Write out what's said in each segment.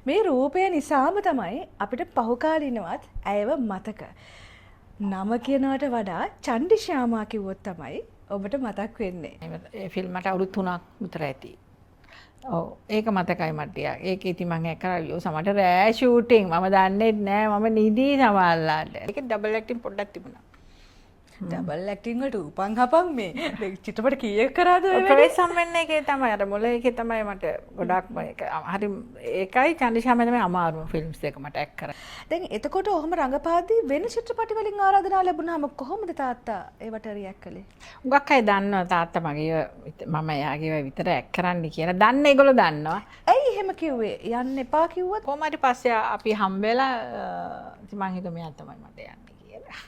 මේ රූපය නිසාම තමයි අපිට පහුකාලීනවත් ඇයව මතක. නම කියනවට වඩා චණ්ඩි ශ්‍යාමා කිව්වොත් තමයි ඔබට මතක් වෙන්නේ. ඒ ෆිල්ම් මට අවුරුදු 3ක් විතර ඇති. ඔව් ඒක මතකයි මට ටිකක්. ඒක ඉතින් මං ඒක කරා අයියෝ සමහරට රෑ ෂූටින් මම දන්නෙත් නෑ මම නිදි සමහරලාට. ඒක ඩබල් ඇක්ටින් පොඩ්ඩක් තිබුණා. ඩබල් ඇක්ටින් වලට උපන් හපන් මේ චිත්‍රපට කීයක් කරාද ඔය වැඩේ? ප්‍රවේශම් වෙන්න එකේ තමයි අර මොළ එකේ තමයි මට ගොඩක්ම ඒක හරි ඒකයි චණ්ඩි ශ්‍යාමා තමයි අමාරුම ෆිල්ම්ස් දෙක මට ඇක්ට් කරන්න. දැන් එතකොට ඔහොම රඟපාද්දී වෙන චිත්‍රපටි වලින් ආරාධනා ලැබුණාම කොහොමද තාත්තා ඒවට රියැක්ට් කළේ? හුඟක් අය දන්නවා තාත්තා මගේ මම එයාගේ ඒවා විතර ඇක්ට් කරන්න කියලා. දන්න ඒගොල්ලෝ දන්නවා. ඇයි එහෙම කිව්වේ? යන්න එපා කිව්වත් කොහොම හරි පස්සේ අපි හම්බ වෙලා ඉතින් මං හිතුවා මෙයා තමයි මට යන්නේ කියලා.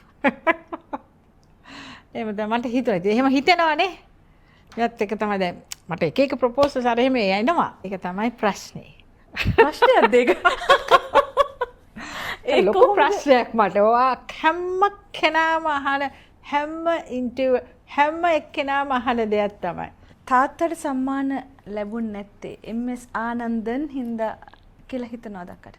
එහෙම තමයි මට හිතුණා. ඉතින් එහෙම හිතෙනවනේ. එයාත් එක තමයි දැන් මට එක එක ප්‍රොපෝසල්ස් අර එහෙම එනවා. ඒක තමයි ප්‍රශ්නේ. ප්‍රශ්නයක්ද ඒක? ඒ ලොකු ප්‍රශ්නයක් මට. ඔයා හැම කෙනාම අහන හැම ඉන්ටර්විව් හැම එක්කෙනාම අහන දෙයක් තමයි. තාත්තට සම්මාන ලැබුණ නැත්තේ එම්.එස්. ආනන්දන් හින්දා කියලා හිතනවද අක්කට?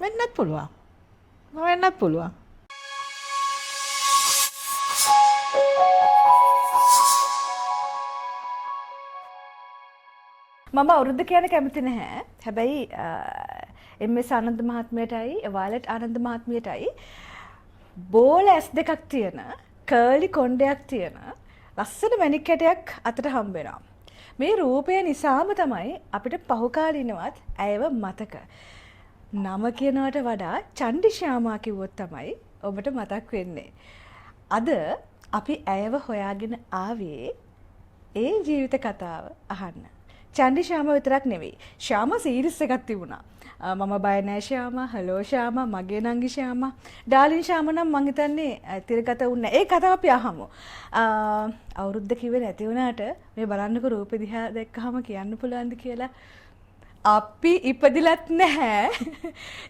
වෙන්නත් පුළුවන්. වෙන්නත් පුළුවන්. මම අවුරුද්ද කියන්න කැමති නැහැ. හැබැයි එම්.එස්. ආනන්ද මහත්මයාටයි වයලට් ආනන්ද මහත්මියටයි බෝල ඇස් දෙකක් තියෙන කර්ලි කොණ්ඩයක් තියෙන ලස්සන මැණික් කැටයක් අතට හම්බ වෙනවා. මේ රූපය නිසාම තමයි අපිට පහුකාලීනවත් ඇයව මතක. නම කියනවට වඩා චණ්ඩි ශ්‍යාමා කිව්වොත් තමයි ඔබට මතක් වෙන්නේ. අද අපි ඇයව හොයාගෙන ආවේ ඒ ජීවිත කතාව අහන්න. චණ්ඩි ශ්‍යාමා විතරක් නෙවෙයි. ශ්‍යාමා සීරීස් එකක් තිබුණා. මම බය නෑ ශ්‍යාමා, හලෝ ශ්‍යාමා, මගේ නංගි ශ්‍යාමා, ඩාර්ලින් ශ්‍යාමා නම් මං හිතන්නේ තිරගත වුණේ නෑ. ඒ කතාව අපි අහමු. අවුරුද්ද කිව්වේ නැති වුණාට මේ බලන්නකෝ රූපෙ දිහා දැක්කහම කියන්න පුළුවන්ද කියලා. අපි ඉපදිලත් නැහැ.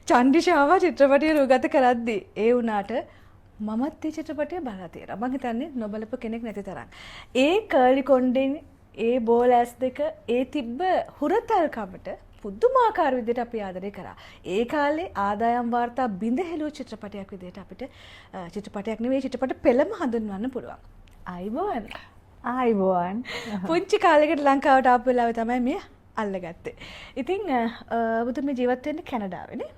චණ්ඩි ශ්‍යාමා චිත්‍රපටය රූගත කරද්දී ඒ වුණාට මමත් ඒ චිත්‍රපටය බලලා තියෙනවා. මං හිතන්නේ නොබලපු කෙනෙක් නැති තරම්. ඒ කර්ලි කොණ්ඩෙන් ඒ බෝල් ඇස් දෙක ඒ තිබ්බ හුරතල්කමට පුදුමාකාර විදිහට අපි ආදරය කරා. ඒ කාලේ ආදායම් වාර්තා බිඳ හෙළුව චිත්‍රපටයක් විදිහට අපිට චිත්‍රපටයක් නෙවෙයි චිත්‍රපට පෙළම හඳුන්වන්න පුළුවන්. ආයිබෝවන්. ආයිබෝවන්. පුංචි කාලෙකට ලංකාවට ආපු වෙලාවේ තමයි මේ අල්ලගත්තේ. ඉතින් ඔබතුමී ජීවත් වෙන්නේ කැනඩාවේනේ?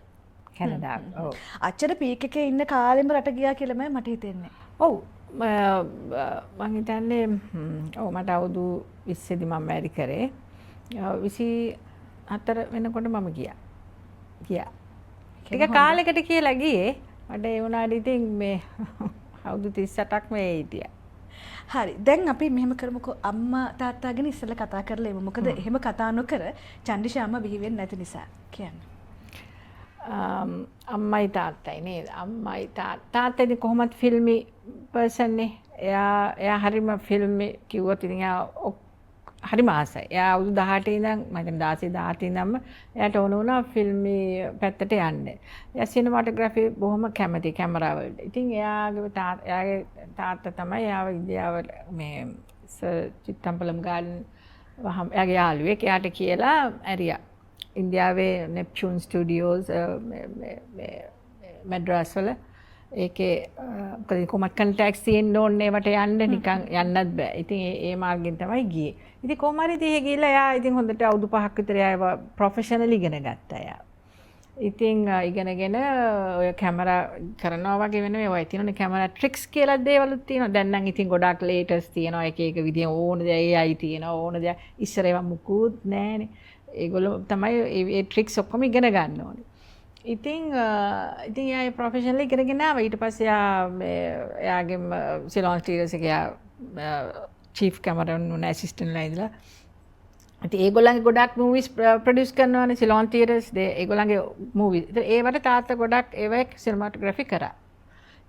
කැනඩාවේ. ඔව්. අච්චර පීක් එකේ ඉන්න කාලෙම රට ගියා කියලාමයි මට හිතෙන්නේ. ඔව්. මං හිතන්නේ ඔව් මට අවුරුදු 20 දී මම මැරි කරේ. 24 වෙනකොට මම ගියා. ගියා. ටික කාලෙකට කියලා ගියේ. මට ඒ වුණාට ඉතින් මේ අවුරුදු 38ක් මේ හිටියා. හරි. දැන් අපි මෙහෙම කරමුකෝ. අම්මා තාත්තා ගැන ඉස්සෙල්ලා කතා කරලා එමු. මොකද එහෙම කතා නොකර චණ්ඩි ශ්‍යාමා බිහි වෙන්නේ නැති නිසා. කියන්න. අම්මයි තාත්තයි නේද? අම්මයි තාත්තා ඉතින් කොහොමත් ෆිල්මි පර්සන් නේ. එයා හරිම ෆිල්මි කිව්වොත් ඉතින් එයා හරිම ආසයි. එයා අවුරුදු 18 ඉඳන් මම හිතන්නේ 16 17 ඉඳන්ම එයාට ඕන වුණා ෆිල්මි පැත්තට යන්න. එයා සිනමාටෝග්‍රැෆි බොහොම කැමති කැමරා වලට. ඉතින් එයාගේ තාත්තා තමයි එයාව ඉන්දියාවට මේ සර් චිත්තම්පලම් ගාර්ඩන් වහම එයාගේ යාළුවෙක් එයාට කියලා ඇරියා. ඉන්දියාවේ නෙප්චූන් ස්ටුඩියෝස් මේ මැඩ්‍රාස් වල ඒකේ මොකද කොහොමත් කන්ටැක්ට්ස් තියෙන්න ඕනේ ඒවට යන්න නිකන් යන්නත් බෑ. ඉතින් ඒ මාර්ගෙන් තමයි ගියේ. ඉතින් කොහොම හරි ඉතින් එහෙ ගිහලා එයා ඉතින් හොඳට අවුරුදු 5ක් විතර එයා ඒවා ප්‍රොෆෙෂනල් ඉගෙන ගත්තා එයා. ඉතින් ඉගෙනගෙන ඔය කැමරා කරනවා වගේ වෙන ඒවා තියෙනවනේ කැමරා ට්‍රික්ස් කියලා දේවලුත් තියෙනවා. දැන් නම් ඉතින් ගොඩාක් ලේටස්ට් තියෙනවා. එක එක විදියෙන් ඕන දේ AI තියෙනවා ඕන දේ. ඉස්සර ඒවා මුකුත් නෑනේ. ඒගොල්ලෝ තමයි ඒ ට්‍රික්ස් ඔක්කොම ඉගෙන ගන්න ඕනේ. ඉතින් එයා ඒ ප්‍රොෆෙෂනල් ඉගෙනගෙන ආවා. ඊට පස්සේ එයා මේ එයාගේම සිලෝන් ස්ටීරියෝස් එකේ එයා චීෆ් කැමරන් වුණා ඇසිස්ටන්ට් ලා ඉඳලා. ඉතින් ඒගොල්ලන්ගේ ගොඩක් මූවිස් ප්‍රොඩියුස් කරනවානේ සිලෝන් තියටර්ස් ඒගොල්ලන්ගේ මූවිස්. ඉතින් ඒවට තාත්තා ගොඩක් ඒවා සිනමාටෝග්‍රැෆි කරා.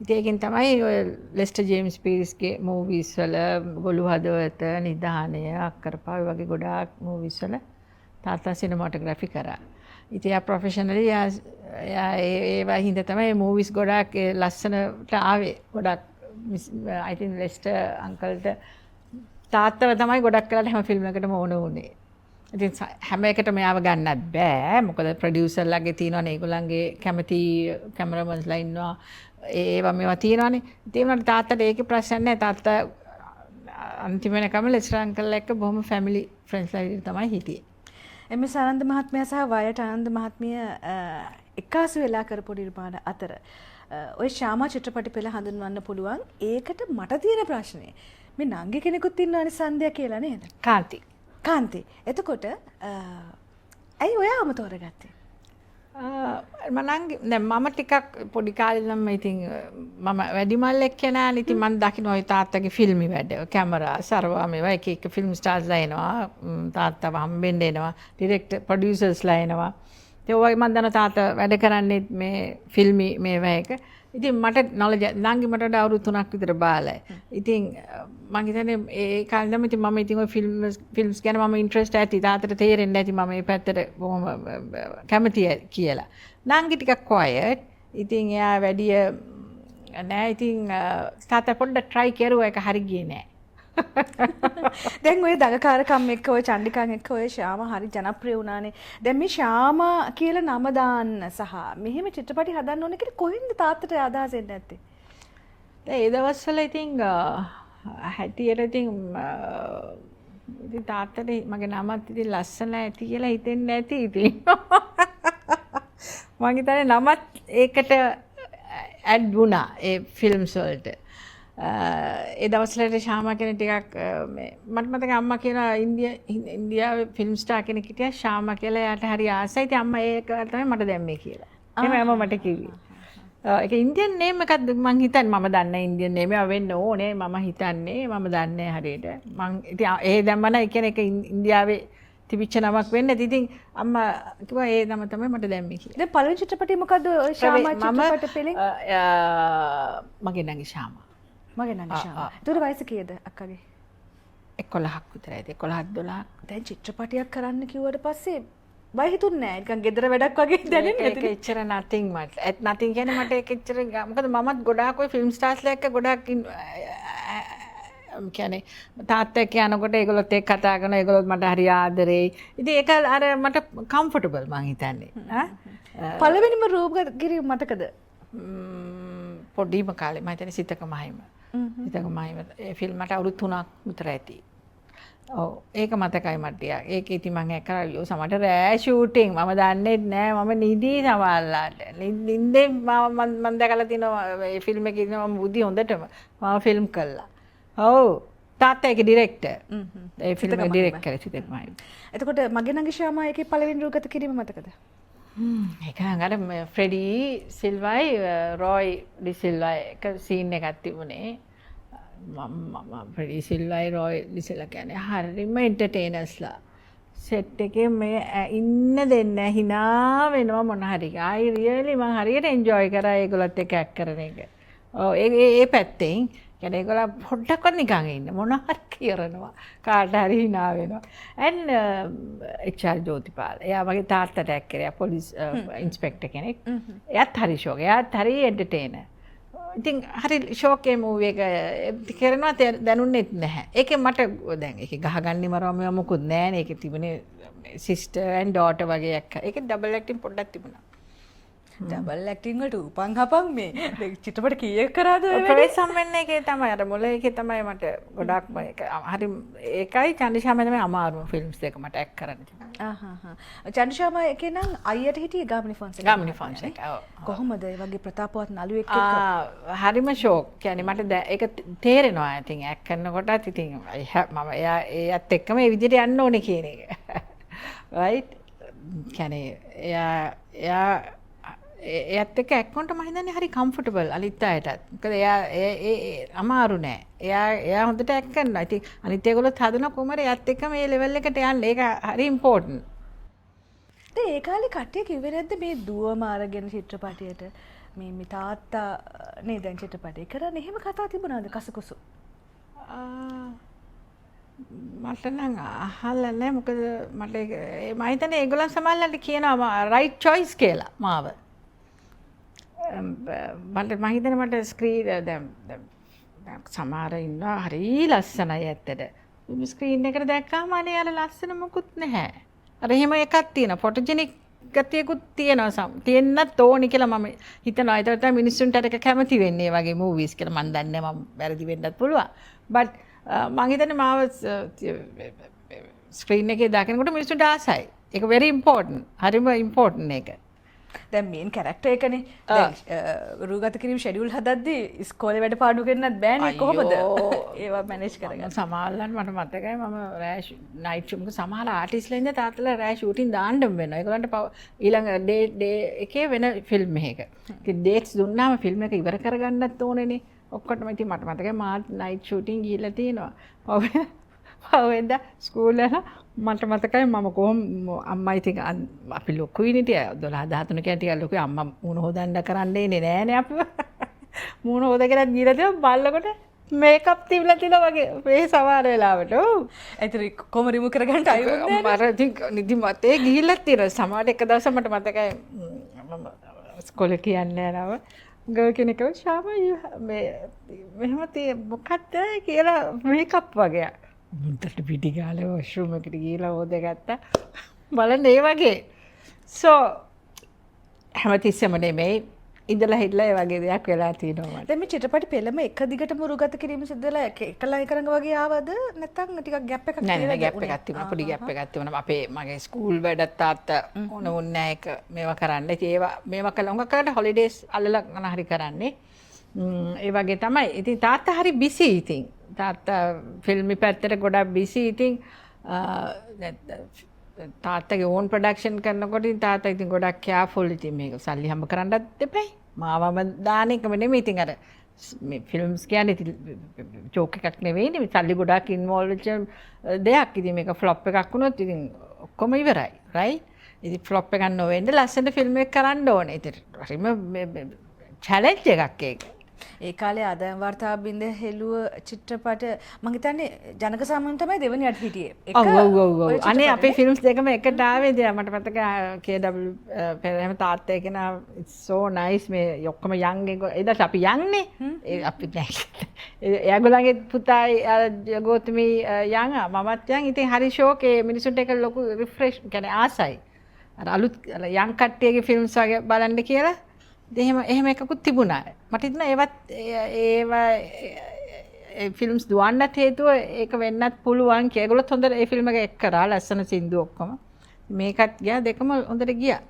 ඉතින් ඒකෙන් තමයි ඔය ලෙස්ටර් ජේම්ස් පීරිස්ගේ මූවිස් වල ගොළු හදවත, නිධානය, අක්කරපා ඔය වගේ ගොඩාක් මූවිස් වල තාත්තා සිනමාටෝග්‍රැෆි කරා. ඉතින් එයා ප්‍රොෆෙෂනලි එයා ඒවා හින්දා තමයි මේ මූවිස් ගොඩාක් ඒ ලස්සනට ආවේ. ගොඩක් I think Lester අංකල්ට තාත්තව තමයි ගොඩක් වෙලාවට හැම ෆිල්ම් එකකටම ඕන වුණේ. ඉතින් හැම එකටම එයාව ගන්නත් බෑ. මොකද ප්‍රොඩියුසර්ලාගේ තියෙනවනේ ඒගොල්ලන්ගේ කැමති කැමරාමන්ස්ලා ඉන්නවා. ඒවා මේවා තියෙනවනේ. ඉතින් ඒ වුණාට තාත්තට ඒකේ ප්‍රශ්න නෑ. තාත්තා අන්තිම වෙනකම ලෙස්ටර් අංකල් එක්ක බොහොම ෆැමිලි ෆ්‍රෙන්ඩ්ස්ලා විදිහට තමයි හිටියේ. එම් එස් ආනන්ද මහත්මයා සහ වයලට් ආනන්ද මහත්මිය එක්කාසු වෙලා කරපු නිර්මාණ අතර ඔය ශාමා චිත්‍රපටි පෙළ හඳුන්වන්න පුළුවන්. ඒකට මට තියෙන ප්‍රශ්නේ මේ නංගි කෙනෙකුත් ඉන්නවනේ සන්ධ්‍යා කියලා නේද? කාන්ති. කාන්ති. එතකොට ඇයි ඔයාවම තෝරගත්තේ? මම දැන් මම ටිකක් පොඩි කාලේ නම් ඉතින් මම වැඩිමල් එක්කෙනානේ. ඉතින් මං දකින්න ඔය තාත්තගේ ෆිල්මි වැඩ, කැමරා, සරවා මේවා එක එක ෆිල්ම් ස්ටාර්ස්ලා එනවා. තාත්තව හම්බෙන්න එනවා. ඩිරෙක්ටර් ප්‍රොඩියුසර්ස්ලා එනවා. ඉතින් ඔය වගේ මං දන්නවා තාත්තා වැඩ කරන්නේ මේ ෆිල්මි මේවා එක. ඉතින් මට නොලෙජ් නංගි මට වඩා අවුරුදු 3ක් විතර බාලයි. ඉතින් මං හිතන්නේ ඒ කාලේ නම් ඉතින් මම ඉතින් ඔය ෆිල්ම්ස් ගැන මම ඉන්ට්‍රෙස්ට් ඇති. තාත්තට තේරෙන්නේ නැති මම මේ පැත්තට බොහොම කැමතියි කියලා. නංගි ටිකක් ක්වයට්. ඉතින් එයා වැඩිය නෑ. ඉතින් තාත්තා පොඩ්ඩක් ට්‍රයි කරුවා, ඒක හරි ගියේ නෑ. දැන් ඔය දඟකාරකම් එක්ක ඔය චණ්ඩිකන් එක්ක ඔය ශාමා හරි ජනප්‍රිය වුණානේ. දැන් මේ ශාමා කියලා නම දාන්න සහ මෙහෙම චිත්‍රපටි හදන්න ඕනේ කියලා කොහෙන්ද තාත්තට අදහස එන්නේ නැත්තේ? දැන් ඒ දවස්වල ඉතින් හැටියට ඉතින් ඉතින් තාත්තට මගේ නමත් ඉතින් ලස්සන ඇති කියලා හිතෙන්නේ නැති ඉතින්. මං හිතන්නේ නමත් ඒකට ඇඩ් වුණා ඒ ෆිල්ම්ස් වලට. ඒ දවස්වලට ශාමා කෙනෙක් ටිකක් මේ මට මතකයි අම්මා කියනවා ඉන්දියාවේ ෆිල්ම් ස්ටාර් කෙනෙක් හිටියා ශාමා කියලා, එයාට හරි ආසයි. ඉතින් අම්මා ඒක තමයි මට දැම්මේ කියලා. එහෙම අම්මා මට කිව්වේ. ඒක ඉන්දියන් නේම් එකක්ද මං හිතන්නේ. මම දන්නේ ඉන්දියන් නේම් එක වෙන්න ඕනේ. මම හිතන්නේ මම දන්නේ හරියට. මං ඉතින් ඒ දැම්මම ඒ කියන්නේ ඒක ඉන්දියාවේ තිබිච්ච නමක් වෙන්න ඇති. ඉතින් අම්මා කිව්වා ඒ නම තමයි මට දැම්මේ කියලා. දැන් පළවෙනි චිත්‍රපටිය මොකද්ද ඔය ශාමා චිත්‍රපට පෙළෙන්? මගේ නංගි ශාමා. මගේ නංගි ශාමා. ඒතර වයස කීයද අක්කගේ? 11ක් විතර ඇති. 11ක් 12ක්. දැන් චිත්‍රපටියක් කරන්න කිව්වට පස්සේ බය හිතුන්නේ නෑ. නිකන් ගෙදර වැඩක් වගේ දැනෙන්නේ නැති. ඒක එච්චර nothing මට. ඒත් nothing කියන්නේ මට ඒක එච්චර මොකද මමත් ගොඩාක් ඔය ෆිල්ම් ස්ටාර්ස්ලා එක්ක ගොඩාක් කියන්නේ තාත්තා එක්ක යනකොට ඒගොල්ලොත් එක්ක කතා කරනවා. ඒගොල්ලොත් මට හරි ආදරෙයි. ඉතින් ඒක අර මට කම්ෆර්ටබල් මං හිතන්නේ. පළවෙනිම රූප කිරීම මතකද? පොඩිම කාලේ මම හිතන්නේ සිතක මහිම. සිතක මහිම ඒ ෆිල්ම් මට අවුරුදු 3ක් විතර ඇති. ඔව් ඒක මතකයි මට ටිකක්. ඒක ඉතින් මං එක්ක අයියෝ සමහරට රෑ ෂූටින් මම දන්නේ නෑ. මම නිදි සමහරලාට. නින්දේ මම දැකලා තියෙනවා මේ ෆිල්ම් එකේ ඉන්න මම බුද්ධි හොඳටම මම ෆිල්ම් කළා. ඔව් තාත්තා ඒකේ ඩිරෙක්ටර්. ඒ ෆිල්ම් එක ඩිරෙක්ට් කරේ සිතක මහිම. එතකොට මගේ නංගි ශාමා ඒකේ පළවෙනි රූපගත කිරීම මතකද? ඒක නම් අර ෆ්‍රෙඩි සිල්වයි රොයි ඩි සිල්වා එක සීන් එකක් තිබුණේ. මම ෆ්‍රෙඩි සිල්වයි රොයි ඩි සිල්වා කියන්නේ හරිම එන්ටර්ටේනර්ස්ලා. සෙට් එකේ මේ ඉන්න දෙන්න හිනා වෙනවා මොන හරි. ආයි රියලි මං හරියට එන්ජොයි කරා ඒගොල්ලොත් එක්ක ඇක්ට් කරන එක. ඔව් ඒ ඒ පැත්තෙන් කියන්නේ ඒගොල්ලෝ පොඩ්ඩක්වත් නිකන් ඉන්න මොන හරි කරනවා. කාට හරි හිනා වෙනවා. and HR Jothipala. එයා මගේ තාත්තට ඇක්ට් කරේ. එයා පොලිස් ඉන්ස්පෙක්ටර් කෙනෙක්. එයාත් හරි ෂෝක්. එයාත් හරි එන්ටර්ටේනර්. ඉතින් හරි ෂෝක් ඒ මූවි එක කරනවා දැනුන්නේත් නැහැ. ඒකේ මට දැන් ඒකේ ගහගන්නේ මරව මේවා මොකුත් නෑනේ. ඒකේ තිබුණේ සිස්ටර් ඇන්ඩ් ඩෝටර් වගේ එකක්. ඒකේ ඩබල් ඇක්ටිං පොඩ්ඩක් තිබුණා. ඩබල් ඇක්ටිං වලට උපන් හපන් මේ දැන් චිත්‍රපට කීයක් කරාද ඔය වැඩේ? ප්‍රවේශම් වෙන්න එකේ තමයි අර මොළ එකේ තමයි මට ගොඩක්ම ඒක හරි. ඒකයි චන්දිශාම තමයි අමාරුම ෆිල්ම්ස් දෙක මට ඇක්ට් කරන්න තිබුණේ. ආහා. චන්දිශාම එකේ නම් අයියට හිටියේ ගාමිණී ෆොන්සේකා. ගාමිණී ෆොන්සේකා ඔව්. කොහොමද ඒ වගේ ප්‍රතාපවත් නළුවෙක් එක්ක? හරිම ෂෝක්. කියන්නේ මට ඒක තේරෙනවා. ඉතින් ඇක්ට් කරනකොටත් ඉතින් මම එයා ඒත් එක්කම ඒ විදිහට යන්න ඕනේ කියන එක. රයිට්? කියන්නේ එයා එයා එයත් එක්ක ඇක්කොන්ට මම හිතන්නේ හරි කම්ෆර්ටබල් අනිත් අයටත්. මොකද එයා ඒ ඒ අමාරු නෑ. එයා එයා හොඳට ඇක්ට් කරනවා. ඉතින් අනිත් ඒගොල්ලොත් හදන කොහොම හරි එයත් එක්ක මේ ලෙවල් එකට යන්න. ඒක හරි ඉම්පෝටන්ට්. දැන් ඒ කාලේ කට්ටිය කිව්වේ නැද්ද මේ දුවම අරගෙන චිත්‍රපටියට මේ මේ තාත්තා නේ දැන් චිත්‍රපටය කරන්නේ එහෙම කතා තිබුණාද කසකුසු? මට නම් අහලා නෑ. මොකද මට මම හිතන්නේ ඒගොල්ලන් සමහරවිට කියනවා රයිට් චොයිස් කියලා මාව. මට මම හිතන්නේ මට ස්ක්‍රීන් දැන් දැන් සමහර ඉන්නවා හරි ලස්සනයි ඇත්තට. ස්ක්‍රීන් එකට දැක්කම අනේ අර ලස්සන මොකුත් නැහැ. අර එහෙම එකක් තියෙනවා. ෆොටෝජෙනික් ගතියකුත් තියෙනවා. තියෙන්නත් ඕනි කියලා මම හිතනවා. ඒතර තමයි මිනිස්සුන්ට අර එක කැමති වෙන්නේ වගේ මූවීස් කියලා. මං දන්නේ නැහැ, මම වැරදි වෙන්නත් පුළුවන්. බට් මං හිතන්නේ මාව ස්ක්‍රීන් එකේ දකිනකොට මිනිස්සුන්ට ආසයි. ඒක very important. හරිම important එක. දැන් මේන් කැරක්ටර් එකනේ. දැන් රූගත කිරීම ෂෙඩියුල් හදද්දි ඉස්කෝලේ වැඩ පාඩු කරන්නත් බෑනේ කොහොමද? ඒවා මැනේජ් කරගන්න. සමහරවල්ලාට මට මතකයි මම රෑ නයිට් ෂෝ මොකද සමහර ආටිස්ට්ලා ඉන්නේ තාත්තලා රෑ ෂූටින් දාන්නම වෙනවා. ඒගොල්ලන්ට ඊළඟ ඩේ එකේ වෙන ෆිල්ම් එකක. ඉතින් ඩේට්ස් දුන්නාම ෆිල්ම් එක ඉවර කරගන්නත් ඕනේනේ. ඔක්කොටම ඉතින් මට මතකයි මාත් නයිට් ෂූටින් ගිහිල්ලා තියෙනවා. පහුවෙන්දා ස්කූල් යන මට මතකයි මම කොහොම අම්මා ඉතින් අපි ලොකුයිනේ ටික 12 13 කියන ටිකක් ලොකුයි අම්මා මූණ හොදන්න කරන්න එන්නේ නෑනේ අපිව. මූණ හොදගෙනත් ගිහලා තියෙනවා බලනකොට මේකප් තිබිලා තියෙනවා වගේ මේ සමහර වෙලාවට. ඔව්. ඒතර කොහොම රිමූව් කරගන්න ටයිම් නෑනේ. මර ඉතින් නිදි මතේ ගිහිල්ලා තියෙනවා. සමහරට එක දවසක් මට මතකයි මම ඉස්කෝලේ කියන්නේ නම ගර්ල් කෙනෙක් කිව්වා ශාමා මේ මෙහෙම තිය මොකද්ද කියලා මේකප් වගේ. මුන්ටට පිටි ගාලා වොෂ්රූම් එකට ගිහලා හොදගත්තා. බලන්න ඒ වගේ. සෝ හැමතිස්සෙම නෙමෙයි ඉඳලා හිටලා ඒ වගේ දෙයක් වෙලා තියෙනවා මට. දැන් මේ චිත්‍රපටි පෙළම එක දිගටම උරුගත කිරීම සිද්ධ වෙලා එකලා එක රඟ වගේ ආවද නැත්නම් ටිකක් ගැප් එකක් නෑ නෑ ගැප් එකක් තිබුණා. පොඩි ගැප් එකක් තිබුණා. අපේ මගේ ස්කූල් වැඩත් තාත්තා ඕන වුණේ නෑ ඒක මේවා කරන්න. ඉතින් ඒවා මේවා කළා හුඟක් කරලා හොලිඩේස් අල්ලලා මොන හරි කරන්නේ. ඒ වගේ තමයි. ඉතින් තාත්තා හරි බිසි ඉතින්. තාත්තා ෆිල්මි පැත්තට ගොඩක් බිසි. ඉතින් තාත්තගේ ඕන් ප්‍රොඩක්ෂන් කරනකොට ඉතින් තාත්තා ඉතින් ගොඩක් කෙයාෆුල්. ඉතින් මේක සල්ලි හම්බ කරන්නත් එපැයි. මාවම දාන එකම නෙමෙයි. ඉතින් අර මේ ෆිල්ම්ස් කියන්නේ ඉතින් ජෝක් එකක් නෙවෙයිනේ. මේ සල්ලි ගොඩක් ඉන්වෝල්ව් වෙච්ච දෙයක්. ඉතින් මේක ෆ්ලොප් එකක් වුණොත් ඉතින් ඔක්කොම ඉවරයි. රයිට්? ඉතින් ෆ්ලොප් එකක් නොවෙන්න ලස්සන ෆිල්ම් එකක් කරන්න ඕනේ. ඉතින් හරිම චැලෙන්ජ් එකක් ඒක. ඒ කාලේ ආදායම් වාර්තා බින්ද හෙළුව චිත්‍රපට මං හිතන්නේ ජනක සාමන් තමයි දෙවෙනියට හිටියේ. ඔව් ඔව් ඔව් ඔව්. අනේ අපේ ෆිල්ම්ස් දෙකම එකට ආවේ. ඉතින් මට මතකයි KW පෙරහැම තාත්තා කෙනා it's so nice මේ ඔක්කොම යන් එදාට අපි යන්නේ. ඒ අපි නෑ. එයාගොල්ලන්ගේ පුතායි ගෝතමී යන් මමත් යන්. ඉතින් හරි ෂෝක් ඒ මිනිසුන්ට ඒක ලොකු රිෆ්‍රෙෂ් කියන්නේ ආසයි. අර අලුත් යන් කට්ටියගේ ෆිල්ම්ස් වගේ බලන්න කියලා. එහෙම එහෙම එකකුත් තිබුණා. මට හිතුණා ඒවත් ඒවා ඒ ෆිල්ම්ස් දුවන්නත් හේතුව ඒක වෙන්නත් පුළුවන් කියලා. ඒගොල්ලොත් හොඳට ඒ ෆිල්ම් එක එක් කරා ලස්සන සින්දු ඔක්කොම. මේකත් ගියා දෙකම හොඳට ගියා.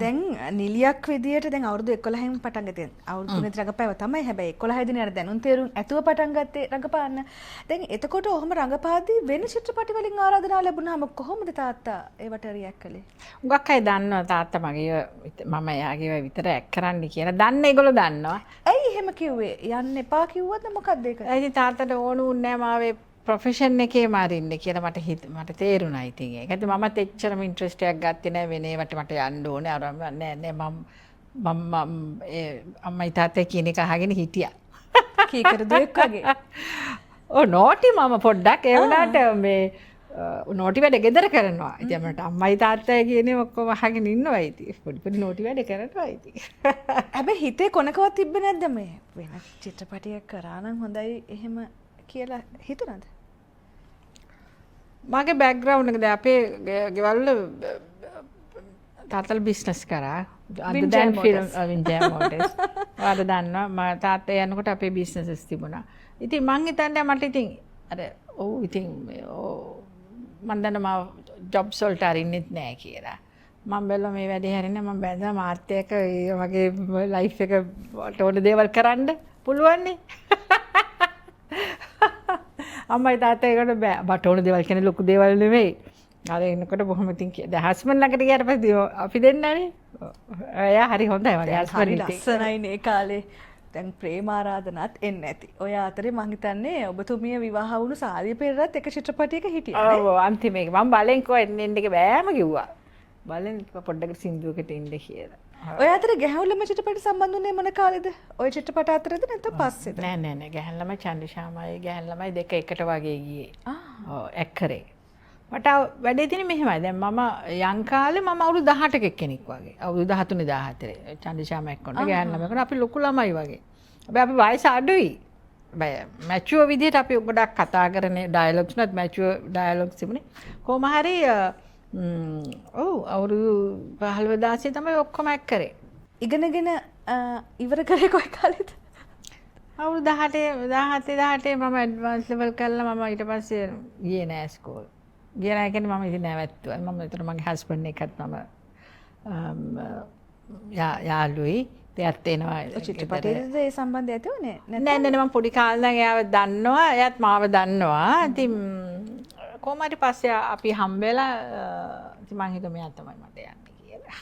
දැන් නිලියක් විදියට දැන් අවුරුදු 11න් පටන් ගත්තේ. අවුරුදු 3 රඟපෑව තමයි. හැබැයි 11 දිනේ අර දැනුම් තේරුම් ඇතුව පටන් ගත්තේ රඟපාන්න. දැන් එතකොට ඔහොම රඟපාද්දී වෙන චිත්‍රපටි වලින් ආරාධනා ලැබුණාම කොහොමද තාත්තා ඒවට රියැක්ට් කළේ? හුඟක් අය දන්නවා තාත්තා මගේ මම එයාගේ ඒවා විතර ඇක්ට් කරන්න කියලා. දන්න ඒගොල්ලෝ දන්නවා. ඇයි එහෙම කිව්වේ? යන්න එපා කිව්වද මොකද්ද ඒක? ඉතින් තාත්තට ඕන වුණේ නෑ මාව ඒ ප්‍රොෆෙෂන් එකේම අරින්න කියලා මට තේරුණා ඉතින් ඒක. ඉතින් මමත් එච්චරම ඉන්ට්‍රෙස්ට් එකක් ගත්තේ නෑ වෙන ඒවට මට යන්න ඕනේ. අර නෑ නෑ මම මම ඒ අම්මයි තාත්තයි කියන එක අහගෙන හිටියා. කීකරු දුවෙක් වගේ. ඔව් නෝටි මම පොඩ්ඩක් ඒ වුණාට මේ නෝටි වැඩ ගෙදර කරනවා. ඉතින් මට අම්මයි තාත්තයි කියන ඒවා ඔක්කොම අහගෙන ඉන්නවා ඉතින්. පොඩි පොඩි නෝටි වැඩ කරනවා ඉතින්. හැබැයි හිතේ කොනකවත් තිබ්බේ නැද්ද මේ වෙන චිත්‍රපටියක් කරා නම් හොඳයි එහෙම කියලා හිතුණාද? මගේ බෑග්ග්‍රවුන්ඩ් එක දැන් අපේ ගෙවල් වල තාත්තලා බිස්නස් කරා. අද දැන් ෆිල්ම් වින්ජෑ මෝටර්ස්. ඔයාලා දන්නවා මම තාත්තා යනකොට අපේ බිස්නසස් තිබුණා. ඉතින් මං හිතන්නේ මට ඉතින් අර ඔව් ඉතින් මං දන්නවා මාව ජොබ්ස් වලට අරින්නෙත් නෑ කියලා. මං බැලුවා මේ වැඩේ හරිනේ මං බැඳලා මාත් එක්ක ඒ වගේ ලයිෆ් එක ඕන දේවල් කරන්න පුළුවන් නේ. අම්මයි තාත්තයි ඒකට බෑ. මට ඕන දේවල් කියන්නේ ලොකු දේවල් නෙමෙයි. අර එනකොට බොහොම ඉතින් දැන් හස්බන්ඩ් ළඟට ගියාට පස්සේ අපි දෙන්නනේ. එයා හරි හොඳයි මගේ හස්බන්ඩ් ඉතින්. ලස්සනයි නේ කාලේ. දැන් ප්‍රේම ආරාධනාත් එන්නේ නැති. ඔය අතරේ මං හිතන්නේ ඔබතුමිය විවාහ වුණු සාලිය පෙරේරත් එක චිත්‍රපටයක හිටියා නේ. ඔව් අන්තිම එක මං බලෙන් කිව්වා එන්න එන්න එක බෑම කිව්වා. බලෙන් පොඩ්ඩකට සින්දුවකට එන්න කියලා. ඔය අතර ගැහැණු ළමයි චිත්‍රපට සම්බන්ධ වුණේ මොන කාලෙද? ඔය චිත්‍රපට අතරද නැත්නම් පස්සේද? නෑ නෑ නෑ, ගැහැණු ළමයි චන්ද්‍රශාමයි ගැහැණු ළමයි දෙක එකට වගේ ගියේ. ඔව්, ඇක් කරේ. මට වැඩේ තියෙන්නේ මෙහෙමයි. දැන් මම යන් කාලේ මම අවුරුදු 18ක කෙනෙක් වගේ. අවුරුදු 13 14 චන්ද්‍රශාම එක්ක කොට ගැහැණු ළමයි කොට අපි ලොකු ළමයි වගේ. හැබැයි අපි වයස අඩුයි. හැබැයි මැචුවර් විදිහට අපි ගොඩක් කතා කරන ඩයලොග්ස් නත් මැචුවර් ඩයලොග්ස් තිබුණේ. කොහොම හරි ඔව් අවුරුදු 15 16 තමයි ඔක්කොම ඇක් කරේ. ඉගෙනගෙන ඉවර කරේ කොයි කාලෙද? අවුරුදු 18 17 18 මම ඇඩ්වාන්ස් ලෙවල් කරලා මම ඊට පස්සේ ගියේ නෑ ස්කෝල්. ගියේ නෑ කියන්නේ මම ඉතින් නැවැත්තුවා. මම ඒතර මගේ හස්බන්ඩ් එක්කත් මම යාළුයි. එයාත් එනවා. චිත්‍රපටයේද ඒ සම්බන්ධය ඇති වුණේ? නෑ නෑ නෑ, මම පොඩි කාලේ ඉඳන් එයාව දන්නවා. එයාත් මාව දන්නවා. ඉතින් කොහොම හරි පස්සේ අපි හම්බ වෙලා ඉතින් මං හිතුවා මෙයා තමයි මට යන්නේ කියලා.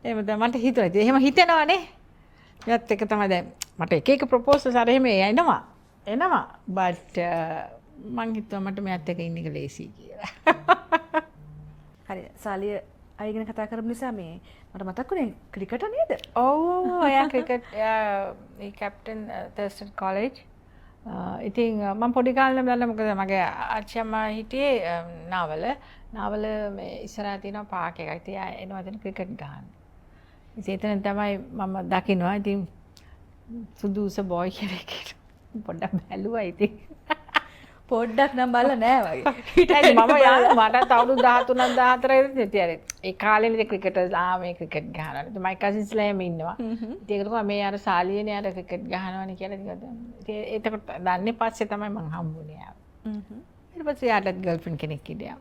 එහෙම තමයි මට හිතුණා. ඉතින් එහෙම හිතෙනවනේ. එයාත් එක තමයි දැන් මට එක එක ප්‍රොපෝසල්ස් අර එහෙම එනවා. එනවා. බට් මං හිතුවා මට මෙයාත් එක්ක ඉන්න එක ලේසියි කියලා. හරි, සාලිය අය ගැන කතා කරපු නිසා මේ මට මතක් වුණේ ක්‍රිකට් නේද? ඔව් ඔව්, එයා ක්‍රිකට්, එයා ඒ කැප්ටන් තර්ස්ටන් කොලෙජ්. ඉතින් මම පොඩි කාලේ ඉඳන් දන්නා, මොකද මගේ ආච්චි අම්මා හිටියේ නාවල. නාවල මේ ඉස්සරහා තියෙන පාක් එකක්. ඉතින් එයා එනවා එතන ක්‍රිකට් ගහන්න. ඉතින් එතන තමයි මම දකින්නවා. ඉතින් සුදු උස බොයි කෙනෙක් පොඩ්ඩක් බැලුවා ඉතින්. පොඩ්ඩක් නම් බලලා නෑ වගේ. නෑ මම යාළු මටත් අවුරුදු 13 14 විතර ඉතින් අර ඒ කාලේ ඉතින් ක්‍රිකටර්ස් ආ මේ ක්‍රිකට් ගහනවා. ඉතින් මයි කසින්ස්ලා එහෙම ඉන්නවා. ඉතින් ඒගොල්ලෝ කිව්වා මේ අර සාලියනේ අර ක්‍රිකට් ගහනවනේ කියලා. ඉතින් එතකොට දන්නේ පස්සේ තමයි මං හම්බුනේ යාව. ඊට පස්සේ යාටත් ගර්ල්ෆ්‍රෙන්ඩ් කෙනෙක් හිටියා.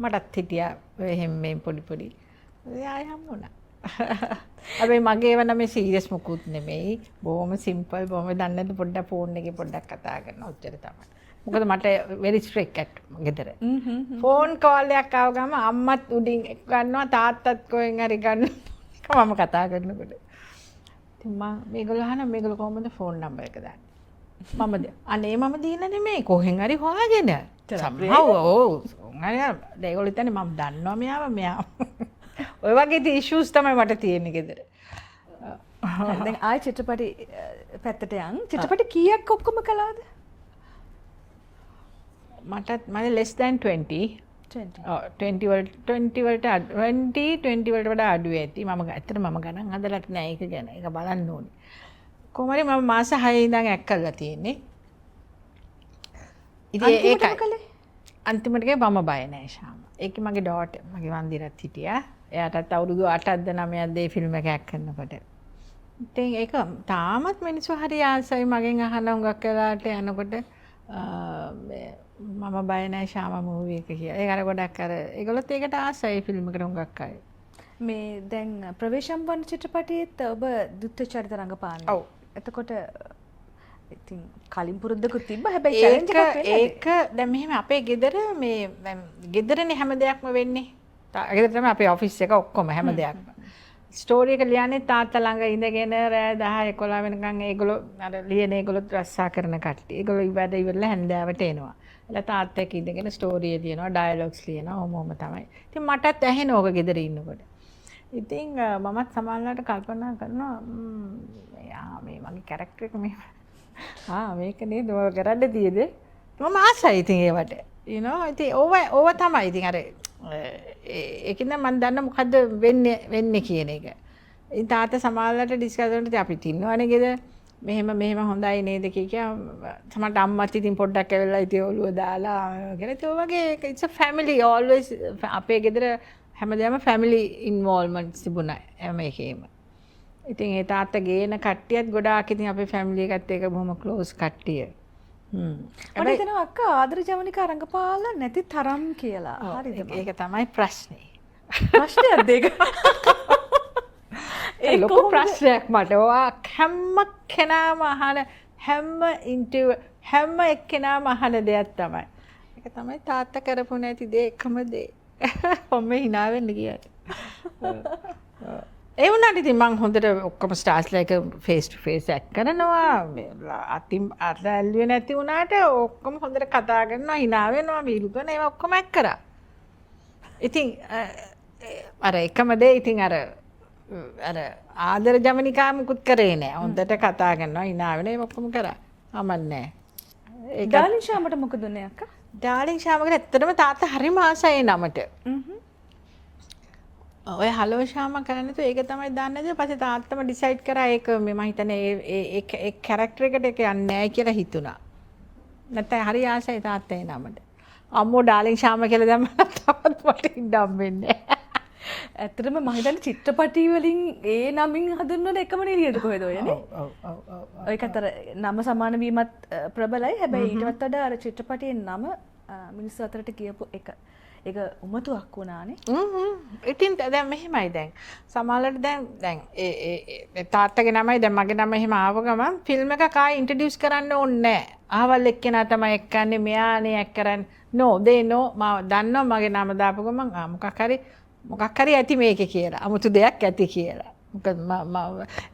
මටත් හිටියා එහෙම මේ පොඩි පොඩි. ආයෙ හම්බුණා. හැබැයි මගේ ඒවා නම් මේ සීරියස් මොකුත් නෙමෙයි. බොහොම සිම්පල්, බොහොම දන්නේ නැද්ද පොඩ්ඩක් ෆෝන් එකේ පොඩ්ඩක් කතා කරනවා ඔච්චර තමයි. මොකද මට වෙරි ස්ට්‍රික්ට් ඇට් ගෙදර. ෆෝන් කෝල් එකක් ආව ගම අම්මත් උඩින් ගන්නවා තාත්තත් කොහෙන් හරි ගන්නවා මම කතා කරනකොට. ඉතින් මං මේගොල්ලෝ අහනවා මේගොල්ලෝ කොහොමද ෆෝන් නම්බර් එක දාන්නේ? මම අනේ මම දීලා නෙමෙයි කොහෙන් හරි හොයාගෙන. සම්හව් ඔව් හරි දැන් ඒගොල්ලෝ හිතන්නේ මම දන්නවා මෙයාව මෙයා. ඔය වගේ ඉතින් ඉෂුස් තමයි මට තියෙන්නේ ගෙදර. දැන් ආයි චිත්‍රපටි පැත්තට යන්. චිත්‍රපටි කීයක් ඔක්කොම කළාද? මටත් මම less than 20. 20. ඔව්, 20 වලට 20 වලට 20 20 වලට වඩා අඩු ඇති. මම ඇත්තට මම ගණන් හදලත් නෑ ඒක ගැන. ඒක බලන්න ඕනේ. කොහොම හරි මම මාස 6 ඉඳන් ඇක් කරලා තියෙන්නේ. ඉතින් ඒකයි. කළේ? අන්තිමට ගියේ මම බය නෑ ශාම. ඒකේ මගේ ඩෝටර් මගේ වන්දිරත් හිටියා. එයාටත් අවුරුදු 8ක්ද 9ක්ද ඒ ෆිල්ම් එක ඇක් කරනකොට. ඉතින් ඒක තාමත් මිනිස්සු හරි ආසයි මගෙන් අහන හුඟක් වෙලාවට යනකොට මම බය නෑ ශාම මූවි එක කියලා. ඒක අර ගොඩක් අර ඒගොල්ලොත් ඒකට ආසයි ෆිල්ම් එකට හුඟක් අය. මේ දැන් ප්‍රවේශම් වන චිත්‍රපටයේත් ඔබ ද්විත්ව චරිත රඟපාන්නේ. ඔව්. එතකොට ඉතින් කලින් පුරුද්දකුත් තිබ්බා. හැබැයි චැලෙන්ජ් එකක් වෙන්නේ. ඒක දැන් මෙහෙම අපේ ගෙදර මේ දැන් ගෙදරනේ හැම දෙයක්ම වෙන්නේ. ගෙදර තමයි අපේ ඔෆිස් එක ඔක්කොම හැම දෙයක්ම. ස්ටෝරි එක ලියන්නේ තාත්තා ළඟ ඉඳගෙන රෑ 10 11 වෙනකන් ඒගොල්ලෝ අර ලියන ඒගොල්ලෝ රස්සා කරන කට්ටිය. ඒගොල්ලෝ වැඩ ඉවරලා හැන්දෑවට එනවා. එලා තාත්තා එක්ක ඉඳගෙන ස්ටෝරි එක ලියනවා, ඩයලොග්ස් ලියනවා, ඔහොම ඔහොම තමයි. ඉතින් මටත් ඇහෙන ඕක ගෙදර ඉන්නකොට. ඉතින් මමත් සමහරවිට කල්පනා කරනවා මේ මගේ කැරක්ටර් එක මෙහෙම. ආ මේක නේද මම කරන්න තියෙන්නේ. මම ආසයි ඉතින් ඒවට. You know ඉතින් ඕව ඕව තමයි ඉතින් අර ඒකින් නම් මම දන්න මොකද්ද වෙන්නේ කියන එක. ඉතින් තාත්තා සමහරවිට ඩිස්කස් කරනකොට ඉතින් අපි ඉන්නවනේ ගෙදර. මෙහෙම මෙහෙම හොඳයි නේද කිය කිය සමහරට අම්මත් ඉතින් පොඩ්ඩක් ඇවිල්ලා ඉතින් ඔළුව දාලා කියලා. ඉතින් ඔය වගේ it's a family always. අපේ ගෙදර හැමදේම family involvement තිබුණා හැම එකේම. ඉතින් ඒ තාත්තා ගේන කට්ටියත් ගොඩාක් ඉතින් අපේ ෆැමිලි එකත් එක්ක බොහොම ක්ලෝස් කට්ටිය. මට හිතෙනවා අක්කා ආදර ජවනිකා රඟපාලා නැති තරම් කියලා. හරිද? ඒක තමයි ප්‍රශ්නේ. ප්‍රශ්නයක්ද ඒක? ඒ ලොකු ප්‍රශ්නයක් මට. ඔයා හැම කෙනාම අහන හැම ඉන්ටර්විව් හැම එක්කෙනාම අහන දෙයක් තමයි. ඒක තමයි තාත්තා කරපු නැති දේ එකම දේ. මම හිනා වෙන්න ගියා. ඒ වුණාට ඉතින් මං හොඳට ඔක්කොම ස්ටාර්ස්ලා එක ෆේස් ටු ෆේස් ඇක්ට් කරනවා. අතින් අත ඇල්ලුවේ නැති වුණාට ඔක්කොම හොඳට කතා කරනවා, හිනා වෙනවා, විහිළු කරනවා, ඒවා ඔක්කොම ඇක්ට් කරා. ඉතින් අර එකම දේ ඉතින් අර අර ආදර ජවනිකා මුකුත් කරේ නෑ. හොඳට කතා කරනවා, හිනා වෙන ඒ ඔක්කොම කරා. අමන්නේ නෑ. ඒක ඩාර්ලින් ශාමට මොකද උනේ අක්කා? ඩාර්ලින් ශාමකට ඇත්තටම තාත්තා හරිම ආසයි ඒ නමට. ඔය හලෝ ශාම කරන්නේ නැතුව ඒක තමයි දාන්නේ නැතුව පස්සේ තාත්තම ඩිසයිඩ් කරා ඒක මේ මම හිතන්නේ ඒ ඒ ඒ කැරක්ටර් එකට ඒක යන්නේ නැහැ කියලා හිතුණා. නැත්නම් හරි ආසයි තාත්තා ඒ නමට. අම්මෝ ඩාර්ලින් ශාම කියලා දැම්මම තවත් මට ඉන්න හම්බෙන්නේ නැහැ. ඇත්තටම මම හිතන්නේ චිත්‍රපටි වලින් ඒ නමින් හඳුන්වන එකම නිලියද කොහෙද ඔය නේ? ඔව් ඔව් ඔව්. ඔයකත් අර නම සමාන වීමත් ප්‍රබලයි. හැබැයි ඊටවත් වඩා අර චිත්‍රපටියේ නම මිනිස්සු අතරට කියපු එක. ඒක උමතුවක් වුණානේ. ඉතින් දැන් මෙහෙමයි දැන්. සමහරවිට දැන් දැන් ඒ ඒ තාත්තගේ නමයි දැන් මගේ නම එහෙම ආව ගමන් ෆිල්ම් එකක් ආයෙ ඉන්ට්‍රොඩියුස් කරන්න ඕනේ නෑ. අහවල් එක්කෙනා තමයි එක්කන්නේ මෙයානේ එක් කරන්නේ. No they know මම දන්නවා මගේ නම දාපු ගමන් ආ මොකක් හරි ඇති මේකේ කියලා. අමුතු දෙයක් ඇති කියලා. මොකද මම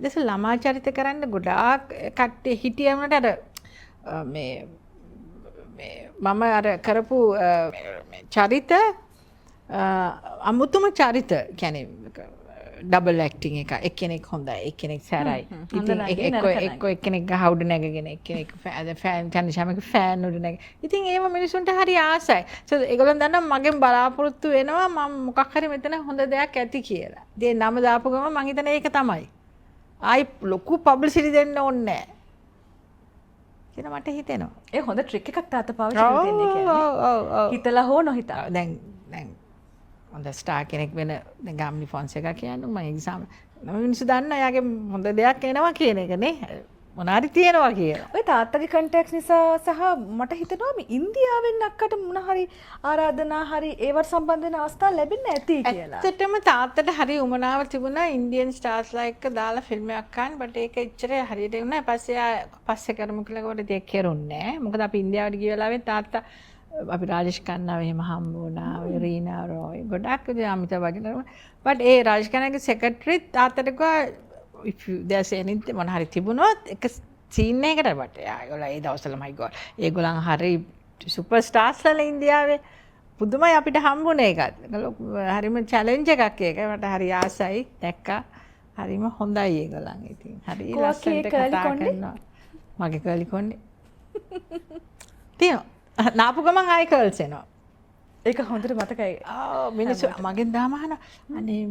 ඊට ළමා චරිත කරන්න ගොඩාක් කට්ටිය හිටිය වුණාට අර මේ මේ මම අර කරපු චරිත අමුතුම චරිත කියන්නේ ඩබල් ඇක්ටිං එක එක්කෙනෙක් හොඳයි එක්කෙනෙක් සැරයි. ඉතින් එක්ක එක්ක එක්කෙනෙක් ගහ උඩ නැගගෙන එක්කෙනෙක් ෆෑන් චන්දශාමගේ ෆෑන් උඩ නැග. ඉතින් ඒව මිනිසුන්ට හරි ආසයි. සෝ ඒගොල්ලන් දන්නවා මගෙන් බලාපොරොත්තු වෙනවා මම මොකක් හරි මෙතන හොඳ දෙයක් ඇති කියලා. ඉතින් නම දාපු ගමන් මං හිතන්නේ ඒක තමයි. ආයි ලොකු පබ්ලිසිටි දෙන්න ඕනේ නෑ කියලා මට හිතෙනවා. ඒ හොඳ ට්‍රික් එකක් තාත්තා පාවිච්චි කරලා තියෙන්නේ කියන්නේ. ඔව් ඔව් ඔව්. හිතලා හෝ නොහිතා. දැන් දැන් හොඳ ස්ටාර් කෙනෙක් වෙන දැන් ගාමිණී ෆොන්සේකා කියන්නේ මම එක්සාම් නම මිනිස්සු දන්නා එයාගේ හොඳ දෙයක් එනවා කියන එක නේ. මොනාරි තියෙනවා කියලා. ඔය තාත්තගේ කන්ටැක්ට්ස් නිසා සහ මට හිතෙනවා මේ ඉන්දියාවෙන් අක්කට මොන හරි ආරාධනා හරි ඒවට සම්බන්ධ වෙන අවස්ථා ලැබෙන්න ඇති කියලා. ඇත්තටම තාත්තට හරි උමනාව තිබුණා ඉන්දියන් ස්ටාර්ස්ලා එක්ක දාලා ෆිල්ම් එකක් ගන්න. බට් ඒක එච්චර හරියට වුණා. පස්සේ ආ පස්සේ කරමු කියලා කොට ඒක කෙරුන්නේ නෑ. මොකද අපි ඉන්දියාවට ගිය වෙලාවේ තාත්තා අපි රාජේෂ් ඛන්නාව එහෙම හම්බ වුණා. ඔය රීනා රෝයි ගොඩක් ඉතින් අමිතාබ් බච්චන්. බට් ඒ රාජේෂ් ඛන්නාගේ සෙක්‍රටරි තාත්තට කිව්වා if you there's anything මොන හරි තිබුණොත් එක සීන් එකකට බට් එයා ඒගොල්ලෝ ඒ දවස්වල my god ඒගොල්ලන් හරි සුපර් ස්ටාර්ස්ලා ඉන්දියාවේ පුදුමයි අපිට හම්බුනේ ඒකත්. හරිම චැලෙන්ජ් එකක් ඒක. මට හරි ආසයි දැක්කා. හරිම හොඳයි ඒගොල්ලන් ඉතින්. හරි ලස්සනට කතා කරනවා. මගේ කර්ලි කොණ්ඩේ. තියෙනවා. නාපු ගමන් ආයි කර්ල්ස් එනවා. ඒක හොඳට මතකයි. ඔව් මිනිස්සු මගෙන් දාම අහනවා. අනේ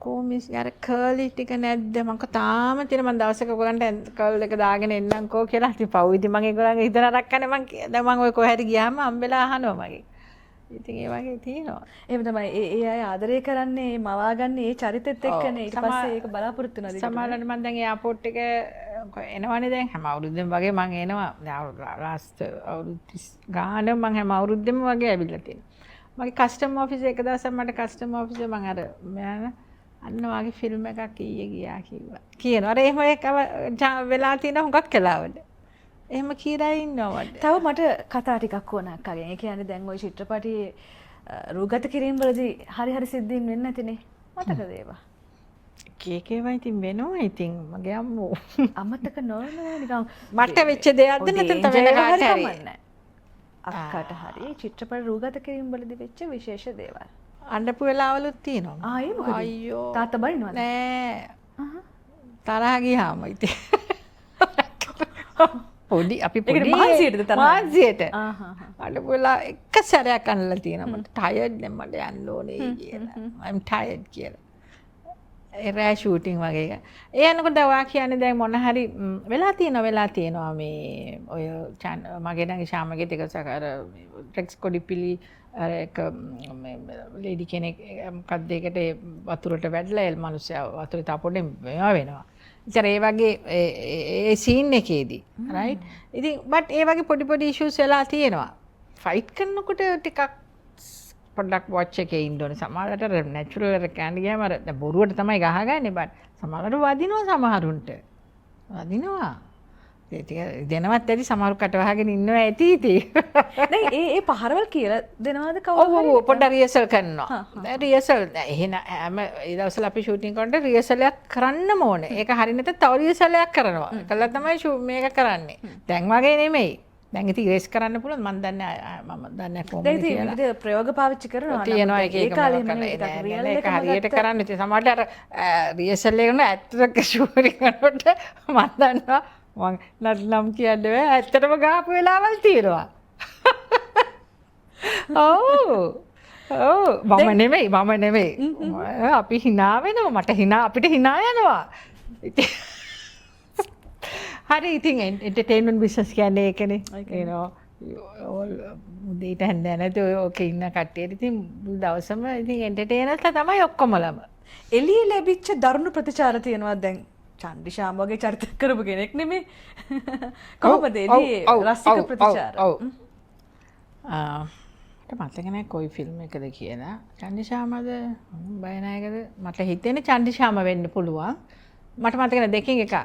කෝ මිස් අර කර්ලි ටික නැද්ද? මං කිව්වා තාම තියෙන මං දවසක ඔයගොල්ලන්ට කර්ල් එක දාගෙන එන්නම්කෝ කියලා. ඉතින් පව් ඉතින් මං ඒගොල්ලන්ගේ හිත නරක කරන්නේ මං දැන් මං ඔය කොහේ හරි ගියාම හම්බෙලා අහනවා මගෙන්. ඉතින් ඒ වගේ තියෙනවා. එහෙම තමයි ඒ ඒ අය ආදරය කරන්නේ මවා ගන්න ඒ චරිතෙත් එක්කනේ. ඊට පස්සේ ඒක බලාපොරොත්තු වෙනවා. සමහරවිට මං දැන් එයාපෝට් එක එනවනේ දැන් හැම අවුරුද්දෙම වගේ මං එනවා. දැන් ලාස්ට් අවුරුදු 30 ගාන මං හැම අවුරුද්දෙම වගේ ඇවිල්ලා තියෙනවා. මගේ කස්ටම් ඔෆිස් එක දවසක් මට කස්ටම් ඔෆිස් එක මං අර මම අන්න වගේ ෆිල්ම් එකක් ඊයේ ගියා කිව්වා. කියනවා. අර එහෙම එක වෙලා තියෙන හුඟක් වෙලාවට. එහෙම කියලා ඉන්නවා මට. තව මට කතා ටිකක් ඕන අක්කගෙන්. ඒ කියන්නේ දැන් ඔය චිත්‍රපටි රූගත කිරීම වලදී හරි හරි සිද්ධීන් වෙන්නේ නැතිනේ. මතකද ඒවා? එක එක ඒවා ඉතින් වෙනවා ඉතින් මගේ අම්මෝ. අමතක නොවනවා නිකන් මට වෙච්ච දෙයක්ද නැත්නම් තව වෙන කාට හරි. අක්කට හරි චිත්‍රපට රූගත කිරීම වලදී වෙච්ච විශේෂ දේවල්. අඬපු වෙලාවලුත් තියෙනවා. ආ ඒ මොකද? අයියෝ. තාත්තා බනිනවද? නෑ. තරහ ගියාම ඉතින්. පොඩි අපි පොඩි මහන්සියටද තරහ? මහන්සියට. අඬපු වෙලාව එක සැරයක් අඬලා තියෙනවා. මට ටයර්ඩ් දැන් මට යන්න ඕනේ කියලා. I'm tired කියලා. ඒ රෑ ෂූටින් වගේ එක. ඒ යනකොට ඔයා කියන්නේ දැන් මොන හරි වෙලා තියෙනවා වෙලා තියෙනවා මේ ඔය මගේ නංගි ශාමගේ ටික අර ටෙක්ස් කොඩිපිලි අර එක මේ ලේඩි කෙනෙක් මොකක්ද ඒකට ඒ වතුරට වැටලා ඒ මනුස්සයා වතුරේ තපොඩෙන් මේවා වෙනවා. ඉතින් ඒ වගේ ඒ සීන් එකේදී රයිට්. ඉතින් බට් ඒ වගේ පොඩි පොඩි ඉෂුස් වෙලා තියෙනවා. ෆයිට් කරනකොට ටිකක් පොඩ්ඩක් වොච් එකේ ඉන්න ඕනේ. සමහරවිට අර නැචරල් අර කෑන්ඩි ගියාම අර දැන් බොරුවට තමයි ගහගන්නේ බට් සමහරවිට වදිනවා සමහරුන්ට. වදිනවා. ඒ ටික දෙනවත් ඇති සමහරු කට වහගෙන ඉන්නවා ඇති ඉතින්. දැන් ඒ ඒ පහරවල් කියලා දෙනවද කවුරු ඔව් ඔව් පොඩ්ඩක් රිහර්සල් කරනවා. දැන් රිහර්සල් දැන් එහෙන හැම ඒ දවස්වල අපි ෂූටින් කරනකොට රිහර්සල් එකක් කරන්නම ඕනේ. ඒක හරි නැත්නම් තව රිහර්සල් එකක් කරනවා. ඒකලා තමයි මේක කරන්නේ. දැන් වගේ නෙමෙයි. දැන් ඉතින් ඉරේස් කරන්න පුළුවන් මං දන්නේ මම දන්නේ කොහොමද කියලා. දැන් ඉතින් විවිධ ප්‍රයෝග පාවිච්චි කරනවා. තියෙනවා එක එක ඒක හරියට කරන්න. ඉතින් සමහරට අර රිහර්සල් එක කරන ඇත්තට ෂූටින් කරනකොට මං දන්නවා මං නම් කියන්න බෑ ඇත්තටම ගාපු වෙලාවල් තියෙනවා. ඔව් ඔව් මම නෙමෙයි අපි හිනා වෙනවා මට හිනා අපිට හිනා යනවා. ඉතින් හරි ඉතින් එන්ටර්ටේන්මන්ට් බිස්නස් කියන්නේ ඒකනේ. You know all උදේට හැන්දෑ නැතුව ඔකේ ඉන්න කට්ටියට ඉතින් දවසම ඉතින් එන්ටර්ටේනර්ස්ලා තමයි ඔක්කොමලම. එළියේ ලැබිච්ච දරුණු ප්‍රතිචාර තියෙනවා දැන් චන්ඩි ශාම් වගේ චරිත කරපු කෙනෙක් නෙමෙයි. කොහොමද එළියේ රසික ප්‍රතිචාර? ඔව්. මට මතක නෑ කොයි ෆිල්ම් එකද කියලා. චන්ඩි ශාමද බය නායකද මට හිතෙන්නේ චන්ඩි ශාම වෙන්න පුළුවන්. මට මතක නෑ දෙකෙන් එකක්.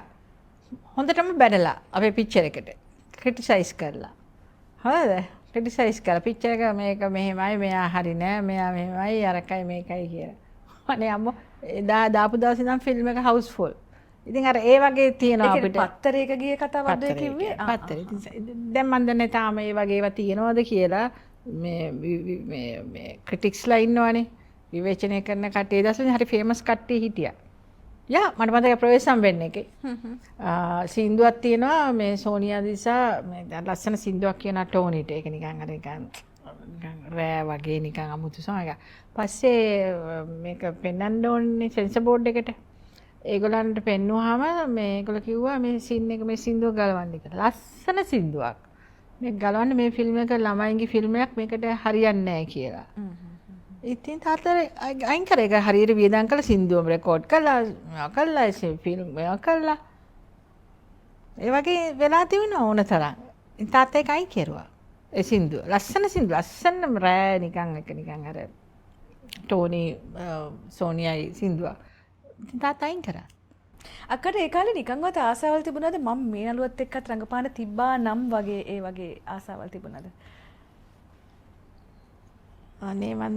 හොඳටම බැනලා අපේ පික්චර් එකට ක්‍රිටිසයිස් කරලා. හරිද? ක්‍රිටිසයිස් කරලා පික්චර් එක මේක මෙහෙමයි මෙයා හරි නෑ මෙයා මෙහෙමයි අරකයි මේකයි කියලා. අනේ අම්මෝ එදා දාපු දවසේ ඉඳන් ෆිල්ම් එක හවුස්ෆුල්. ඉතින් අර ඒ වගේ තියෙනවා අපිට. පත්තරයක ගිය කතාවක්ද ඔය කිව්වේ? පත්තරේ. ඉතින් දැන් මන් දන්නේ තාම ඒ වගේ ඒවා තියෙනවද කියලා මේ මේ මේ ක්‍රිටික්ස්ලා ඉන්නවනේ. විවේචනය කරන කට්ටිය ඒ දවස්වල හරි ෆේමස් කට්ටිය හිටියා. යා මට මතකයි ප්‍රවේශම් වෙන්න එකේ. සින්දුවක් තියෙනවා මේ සෝනියා දිසා මේ ලස්සන සින්දුවක් කියනවා ටෝනිට. ඒක නිකන් අර නිකන් නිකන් රෑ වගේ නිකන් අමුතු සෝං එකක්. පස්සේ මේක පෙන්වන්න ඕනේ සෙන්සර් බෝඩ් එකට. ඒගොල්ලන්ට පෙන්නුවාම මේ ඒගොල්ලෝ කිව්වා මේ සින් එක මේ සින්දුව ගලවන්න කියලා. ලස්සන සින්දුවක්. මේක ගලවන්න මේ ෆිල්ම් එක ළමයින්ගේ ෆිල්ම් එකක් මේකට හරියන්නේ නැහැ කියලා. ඉතින් තාත්තා අයින් කරා. ඒක හරියට වියදම් කරලා සින්දුවම රෙකෝඩ් කළා, මේවා කළා, ෆිල්ම් මේවා කළා. ඒ වගේ වෙලා තිබුණා ඕන තරම්. ඉතින් තාත්තා ඒක අයින් කෙරුවා. ඒ සින්දුව. ලස්සන සින්දුව. ලස්සනම රෑ නිකන් එක නිකන් අර ටෝනි සෝනියයි සින්දුවක්. ඉතින් තාත්තා අයින් කරා. අක්කට ඒ කාලේ නිකන්වත් ආසාවල් තිබුණාද මම මේ නළුවත් එක්කත් රඟපාන තිබ්බා නම් වගේ ඒ වගේ ආසාවල් තිබුණාද? අනේ මන්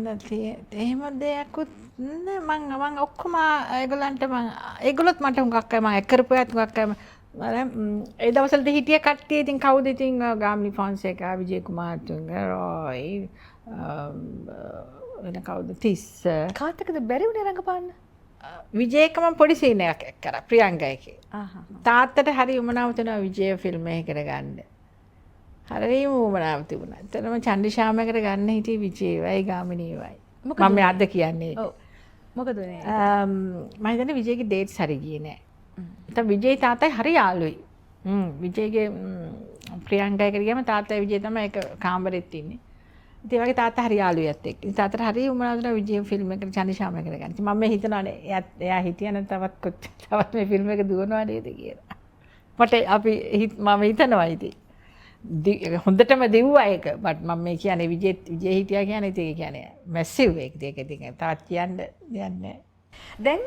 එහෙම දෙයක්වත් නෑ. මං ඔක්කොම ඒගොල්ලන්ට මං ඒගොල්ලොත් මට හුඟක් අය මං එක් කරපු අයත් හුඟක් අය ඒ දවස්වලදී හිටිය කට්ටිය ඉතින් කවුද ඉතින් ගාමිණී ෆොන්සේකා, විජය කුමාරතුංග, රොයි, වෙන කවුද තිස්ස. කාත් එක්කද බැරි වුණේ රඟපාන්න? විජය එක්ක මං පොඩි සීන් එකක් එක් කරා ප්‍රියංගා එකේ. තාත්තට හරි උමනාව තිබුණා විජය ෆිල්ම් එකකට ගන්න. හරිම උවමනාව තිබුණා. ඇත්තටම චන්ඩි ශාම එකට ගන්න හිටියේ විජේවයි ගාමිණීවයි. මම මේ අද කියන්නේ. ඔව්. මොකද උනේ? මම හිතන්නේ විජේගේ ඩේට්ස් හරි ගියේ නෑ. නැත්නම් විජේ තාත්තයි හරි යාළුයි. විජේගේ ප්‍රියංකා එකට ගියාම තාත්තයි විජේ තමයි එක කාමරෙත් ඉන්නේ. ඉතින් ඒ වගේ තාත්තා හරි යාළුයි එයත් එක්ක. ඉතින් තාත්තට හරි උවමනාව තිබුණා විජේ ෆිල්ම් එකට චන්ඩි ශාම එකට ගන්න. ඉතින් මම මේ හිතනවානේ එයා හිටියා නම් තවත් කොච්චර තවත් මේ ෆිල්ම් එක දුවනවා නේද කියලා. මට අපි මම හිතනවා ඉතින්. හොඳටම දිව්වා ඒක. බට් මම මේ කියන්නේ විජේ විජේ හිටියා කියන්නේ ඉතින් ඒ කියන්නේ මැසිව් ඒක. ඒක ඉතින් තවත් කියන්න දෙයක් නෑ. දැන්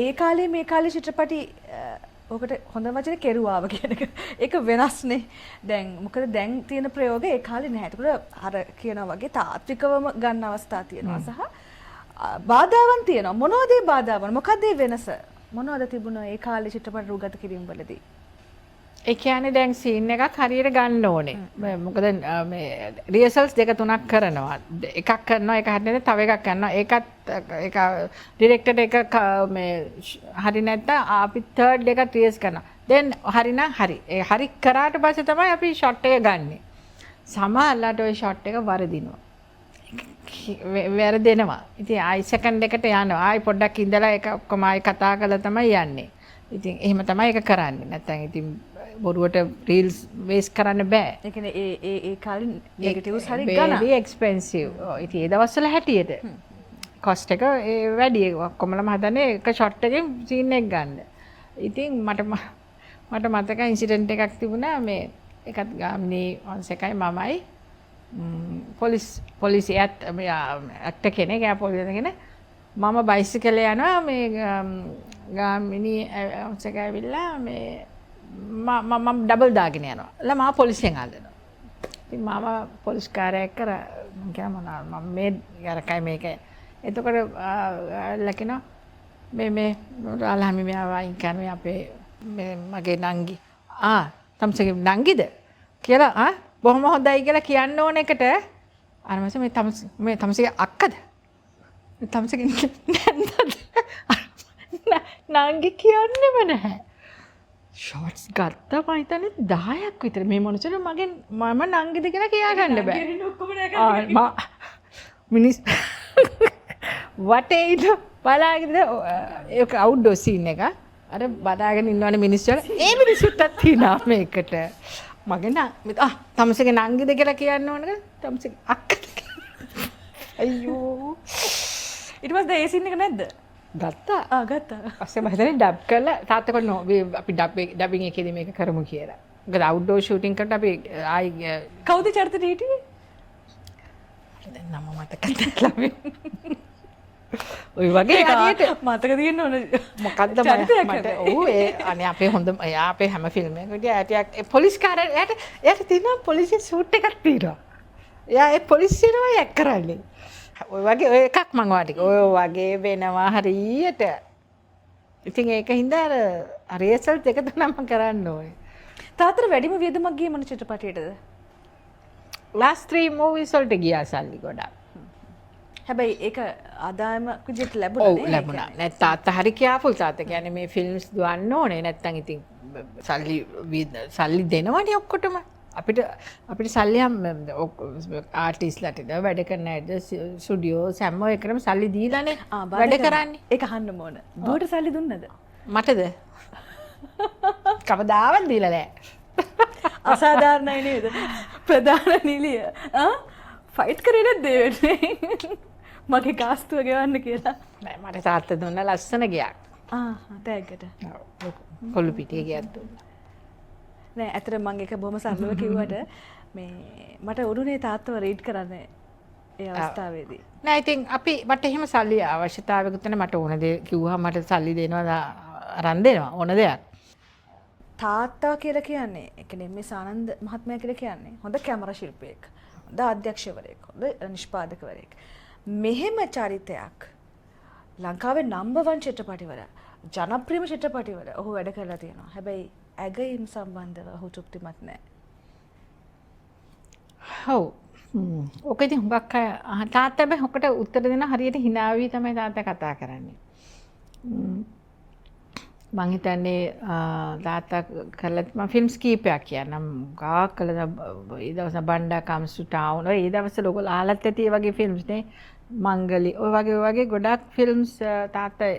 ඒ කාලේ මේ කාලේ චිත්‍රපටි ඔකට හොඳ වචනේ කෙරුවාව කියන එක. ඒක වෙනස්නේ. දැන් මොකද දැන් තියෙන ප්‍රයෝග ඒ කාලේ නැහැ. ඒකට අර කියනවා වගේ තාත්විකවම ගන්න අවස්ථා තියෙනවා සහ බාධාවන් තියෙනවා. මොනවද ඒ බාධාවන්? මොකද්ද ඒ වෙනස? මොනවද තිබුණා ඒ කාලේ චිත්‍රපට රූගත කිරීම වලදී? ඒ කියන්නේ දැන් සීන් එකක් හරියට ගන්න ඕනේ. මොකද මේ රිහර්සල්ස් දෙක තුනක් කරනවා. එකක් කරනවා ඒක හරි නැත්නම් තව එකක් කරනවා. ඒකත් ඒක ඩිරෙක්ටර් එක මේ හරි නැත්නම් අපි තර්ඩ් එකත් රිහර්ස් කරනවා. දැන් හරි නම් හරි. ඒ හරි කරාට පස්සේ තමයි අපි ෂොට් එක ගන්නෙ. සමහරලාට ඔය ෂොට් එක වරදිනවා. වැරදෙනවා. ඉතින් ආයි සෙකන්ඩ් එකට යනවා. ආයි පොඩ්ඩක් ඉඳලා ඒක ඔක්කොම ආයි කතා කරලා තමයි යන්නේ. ඉතින් එහෙම තමයි ඒක කරන්නේ. නැත්නම් ඉතින් බොරුවට රීල්ස් වේස්ට් කරන්න බෑ. ඒ කියන්නේ ඒ ඒ ඒ කාලේ නෙගටිව්ස් හරි ගණන්. Very expensive. ඔව් ඉතින් ඒ දවස්වල හැටියට කොස්ට් එක ඒ වැඩි. ඔක්කොමලම හදන්නේ එක ෂොට් එකෙන් සීන් එක ගන්න. ඉතින් මට මට මතකයි ඉන්සිඩන්ට් එකක් තිබුණා මේ ඒකත් ගාමිණී වංශකයි මමයි පොලිස් පොලිස් එයාත් මේ ඇක්ටර් කෙනෙක් එයා පොලිස් කෙනෙක් මම බයිසිකලේ යනවා මේ ගාමිණී වංශක ඇවිල්ලා මේ මම ඩබල් දාගෙන යනවා. ලා මාව පොලිසියෙන් අල්ලනවා. ඉතින් මම පොලිස් කාර්යයක් කරා මං කියනවා මොනවා මම මේ අරකයි මේකයි. එතකොට ඇවිල්ලා කියනවා මේ මේ රාලහාමි මෙයාව අයින් කරන්නේ අපේ මේ මගේ නංගි. ආ තම්සගේ නංගිද කියලා ආ බොහොම හොඳයි කියලා කියන්න ඕන එකට අර මස මේ තමස මේ තමසගේ අක්කද? මේ තමසගේ නැන්දද? නංගි කියන්නෙම නැහැ. ෂොට්ස් ගත්තා මම හිතන්නේ 10ක් විතර. මේ මොනසට මගෙන් මම නංගිද කියලා කියා ගන්න බෑ. මා මිනිස් වටේ ඉන්න බලාගෙන ඒක අවුට්ඩෝර් සීන් එක. අර බලාගෙන ඉන්නවනේ මිනිස්සු වල. ඒ මිනිස්සුන්ටත් හිනා මේකට. මගේ නම් ආ තමසගේ නංගිද කියලා කියන්න ඕනද? තමසගේ අක්කද කියලා. අයියෝ. ඊට පස්සේ ඒ සීන් එක නැද්ද? ගත්තා. ආ ගත්තා. පස්සේ මම හිතන්නේ ඩබ් කරලා තාත්තා කිව්වා නෝ අපි ඩබින් එකේදී මේක කරමු කියලා. මොකද අවුට්ඩෝර් ෂූටින් කරලා අපි ආයි කවුද චරිතෙට හිටියේ? දැන් නම මතක නැහැ ළමයි. ඔය වගේ හරියට මතක තියෙන්න ඕන. මොකද්ද මට ඔව් ඒ අනේ අපේ හොඳ එයා අපේ හැම ෆිල්ම් එකකදී එයා ටිකක් ඒ පොලිස් කාරයා එයාට තියෙනවා පොලිසිය සූට් එකක් තියෙනවා. එයා ඒ පොලිසිය තමයි ඇක් කරන්නේ. ඔය වගේ ඔය එකක් මං ඔයාලට කිව්වා. ඔය වගේ වෙනවා හරියට. ඉතින් ඒක හින්දා අර රිහර්සල් දෙක තුනම කරන්න ඕනේ. තාත්තට වැඩිම වියදමක් ගියේ මොන චිත්‍රපටයටද? ලාස්ට් 3 මූවිස් වලට ගියා සල්ලි ගොඩක්. හැබැයි ඒක ආදායම විදියට ලැබුණා නේ. ඔව් ලැබුණා. නෑ තාත්තා හරි කෙයාෆුල්. තාත්තා කියන්නේ මේ ෆිල්ම්ස් දුවන්න ඕනේ. නැත්තම් ඉතින් සල්ලි දෙනවනේ ඔක්කොටම. අපිට සල්ලි හැම ආටිස්ට්ලාටද වැඩ කරන අයද ස්ටුඩියෝස් හැම එකටම සල්ලි දීලානේ වැඩ කරන්නේ. ඒක අහන්න ඕන. දුවට සල්ලි දුන්නද? මටද? කවදාවත් දීලා නෑ. අසාධාරණයි නේද? ප්‍රධාන නිලිය. ආ ෆයිට් කරේ නැද්ද ඒ වෙන්නේ? මගේ ගාස්තුව ගෙවන්න කියලා. නෑ මට තාත්තා දුන්න ලස්සන ගෙයක්. ආ තෑග්ගට. ඔව් කොළු පිටියේ ගෙයක් දුන්නා. නෑ ඇත්තට මං ඒක බොහොම සරලව කිව්වට මේ මට උරුනේ තාත්තව රීඩ් කරන්න ඒ අවස්ථාවේදී. නෑ ඉතින් අපි මට එහෙම සල්ලි අවශ්‍යතාවයකුත් නෑ. මට ඕන දේ කිව්වහම මට සල්ලි දෙනවා අරන් දෙනවා ඕන දෙයක්. තාත්තා කියලා කියන්නේ ඒ කියන්නේ මේ ආනන්ද මහත්මයා කියලා කියන්නේ හොඳ කැමරා ශිල්පියෙක්, හොඳ අධ්‍යක්ෂකවරයෙක්, හොඳ නිෂ්පාදකවරයෙක්. මෙහෙම චරිතයක් ලංකාවේ නම්බර් 1 චිත්‍රපටිවල ජනප්‍රියම චිත්‍රපටිවල ඔහු වැඩ කරලා තියෙනවා. හැබැයි ඇගයීම් සම්බන්ධව ඔහු තෘප්තිමත් නෑ. ඔව්. ඔක ඉතින් හුඟක් අය තාත්තා හැබැයි ඔකට උත්තර දෙන හරියට hina වෙවි තමයි තාත්තා කතා කරන්නේ. මං හිතන්නේ තාත්තා කරලා මං ෆිල්ම්ස් කීපයක් කියන්නම්. ගාක් කළා ඒ දවස් බණ්ඩා කම්ස් ටු ටවුන් ඔය ඒ දවස්වල ඔයගොල්ලෝ අහලත් ඇති ඒ වගේ ෆිල්ම්ස් නේ. මංගලි ඔය වගේ ගොඩක් ෆිල්ම්ස් තාත්තා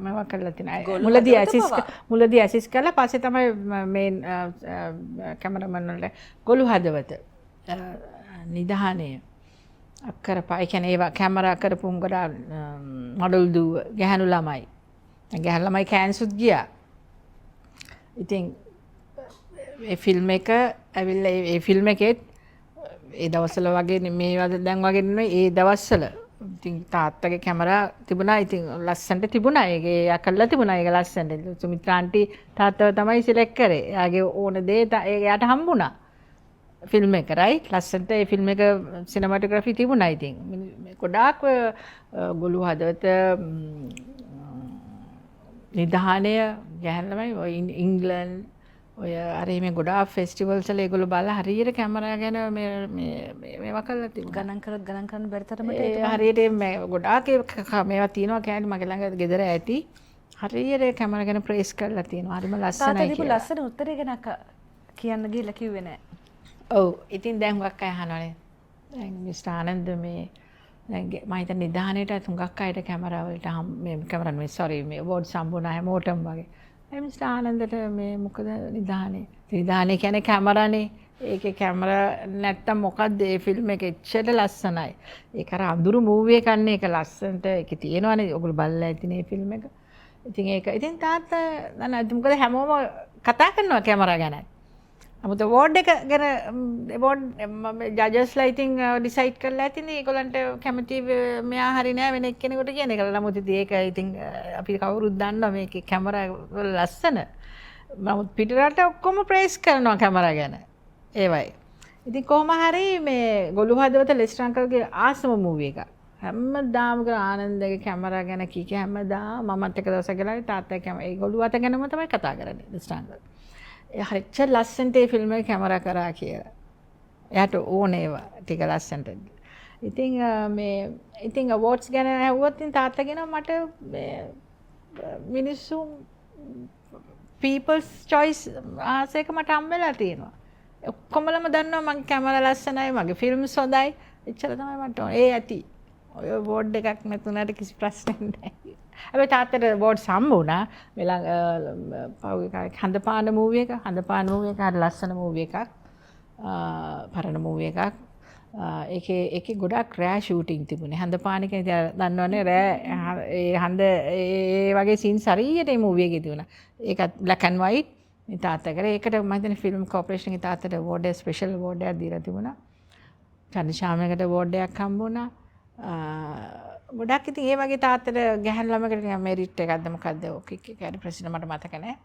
මේවා කරලා තියෙනවා. මුලදී ඇසිස් කළා. පස්සේ තමයි මේන් කැමරාමන් වලට ගොළු හදවත නිධානය අක්කර පහ. ඒ කියන්නේ ඒවා කැමරා කරපු ගොඩක් මොඩල් දුව ගැහැණු ළමයි. ගැහැණු ළමයි කෑන්සුත් ගියා. ඉතින් ඒ ෆිල්ම් එක ඇවිල්ලා ඒ ෆිල්ම් එකෙත් ඒ දවස්වල වගේ මේ දැන් වගේ නෙමෙයි ඒ දවස්වල ඉතින් තාත්තගේ කැමරා තිබුණා. ඉතින් ලස්සනට තිබුණා. ඒක එයා කරලා තිබුණා. ඒක ලස්සනට. සුමිත්‍රා ආන්ටි තාත්තව තමයි සිලෙක්ට් කරේ. එයාගේ ඕන දේ එයාට හම්බුණා. ෆිල්ම් එක රයිට්. ලස්සනට ඒ ෆිල්ම් එක සිනමාටෝග්‍රැෆි තිබුණා. ඉතින් ගොඩාක් ගොළු හදවත නිධානය ගැහැණු ළමයි ඔය ඉංග්ලන්ඩ් ඔය අර මේ ගොඩාක් ෆෙස්ටිවල්ස් වල ඒගොල්ලෝ බලලා හරියට කැමරා ගැන මේ මේ මේවා කරලා තිබුණා. ගණන් කරොත් ගණන් කරන්න බැරි තරමට ඒ හරියට මේ ගොඩාක් මේවා තියෙනවා කියන්නේ මගේ ළඟ ගෙදර ඇති. හරියට කැමරා ගැන ප්‍රේස් කරලා තියෙනවා. හරිම ලස්සනයි තාත්තා දීපු ලස්සන උත්තරේ ගැන කියන්න ගිහලා කිව්වේ නෑ. ඔව් ඉතින් දැන් හුඟක් අය අහනවනේ. දැන් මිස්ටර් ආනන්ද මේ දැන් මම හිතන්නේ නිධානයට හුඟක් අයට කැමරා වලට මේ කැමරා නෙමෙයි සෝරි මේ අවෝඩ්ස් හම්බුණා හැමෝටම වගේ. ඒ මිස්ටර් ආනන්දට මේ මොකද නිධානය? නිධානය කියන්නේ කැමරානේ. ඒකේ කැමරා නැත්තම් මොකද්ද ඒ ෆිල්ම් එක එච්චර ලස්සනයි. ඒක අර අඳුරු මූවි එකක් නේ. ඒක ලස්සනට ඒකේ තියෙනවනේ. ඔයගොල්ලෝ බලලා ඇතිනේ ෆිල්ම් එක. ඉතින් ඒක ඉතින් තාත්තා නෑ මොකද හැමෝම කතා කරනවා කැමරා ගැන. නමුත් අවෝඩ් එක ගැන අවෝඩ් ජජස්ලා ඉතින් ඩිසයිඩ් කරලා ඇතිනේ ඒගොල්ලන්ට කැමති මෙයා හරි නෑ වෙන එක්කෙනෙකුට කියන එක. නමුත් ඉතින් ඒක ඉතින් අපි කවුරුත් දන්නවා මේකේ කැමරා වල ලස්සන. නමුත් පිටරට ඔක්කොම ප්‍රේස් කරනවා කැමරා ගැන. ඒවයි. ඉතින් කොහොම හරි මේ ගොළු හදවත ලෙස්ටර් අංකල්ගේ ආසම මූවි එකක්. හැමදාම කරන ආනන්දගේ කැමරා ගැන කී කිය හැමදාම මමත් එක දවසක් ගිහලා තාත්තා කැමරා ඒ ගොළු හත ගැනම තමයි කතා කරන්නේ ලෙස්ටර් අංකල්. ඒ හරිච්ච ලස්සනට ඒ ෆිල්ම් එක කැමරා කරා කියලා. එයාට ඕන ඒවා ටික ලස්සනට. ඉතින් මේ ඉතින් අවෝඩ්ස් ගැන ඇහුවොත් ඉතින් තාත්තා කියනවා මට මේ මිනිස්සු people's choice ආස එක මට හම්බ වෙලා තියෙනවා. ඔක්කොමලම දන්නවා මගේ කැමරා ලස්සනයි, මගේ ෆිල්ම්ස් හොඳයි. එච්චර තමයි මට ඕනේ. ඒ ඇති. ඔය අවෝඩ් එකක් නැතුණාට කිසි ප්‍රශ්නයක් නැහැ. හැබැයි තාත්තට අවෝඩ්ස් හම්බ වුණා. මේ ළඟ පහුගිය කාලේ හඳපාන මූවි එක, හඳපාන මූවි එක හරි ලස්සන මූවි එකක්. පරණ මූවි එකක්. ඒකේ ගොඩක් රෑ ෂූටින් තිබුණේ. හඳපාන එක ඉතින් දන්නවනේ රෑ ඒ හඳ ඒ වගේ සීන්ස් හරියට මේ මූවි එකේ තිබුණා. ඒකත් බ්ලැක් ඇන්ඩ් වයිට්. මේ තාත්තා කරේ. ඒකට මම හිතන්නේ ෆිල්ම් කෝපරේෂන් එකේ තාත්තට අවෝඩ් එක ස්පෙෂල් අවෝඩ් එකක් දීලා තිබුණා. චන්ද්‍රශාමයකට අවෝඩ් එකක් හම්බ වුණා. ගොඩක් ඉතින් ඒ වගේ තාත්තට ගැහැණු ළමයකට නිකන් මෙරිට් එකක්ද මොකද්ද ඔක එක එක හරි ප්‍රශ්න මට මතක නෑ.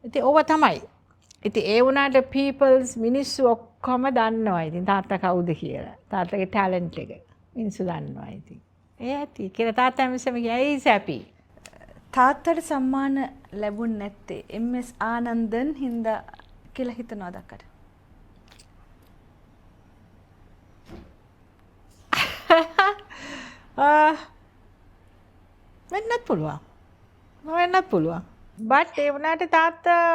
ඉතින් ඕවා තමයි. ඉතින් ඒ වුණාට පීපල්ස් මිනිස්සු ඔක්කොම දන්නවා ඉතින් තාත්තා කවුද කියලා. තාත්තගේ ටැලන්ට් එක මිනිස්සු දන්නවා ඉතින්. ඒ ඇති කියලා තාත්තා හැමතිස්සෙම කියයි හීස් හැපි. තාත්තට සම්මාන ලැබුණ නැත්තේ එම්.එස්. ආනන්දන් හින්දා කියලා හිතනවද අක්කට? වෙන්නත් පුළුවන්. වෙන්නත් පුළුවන්. බට් ඒ වුණාට තාත්තාගේ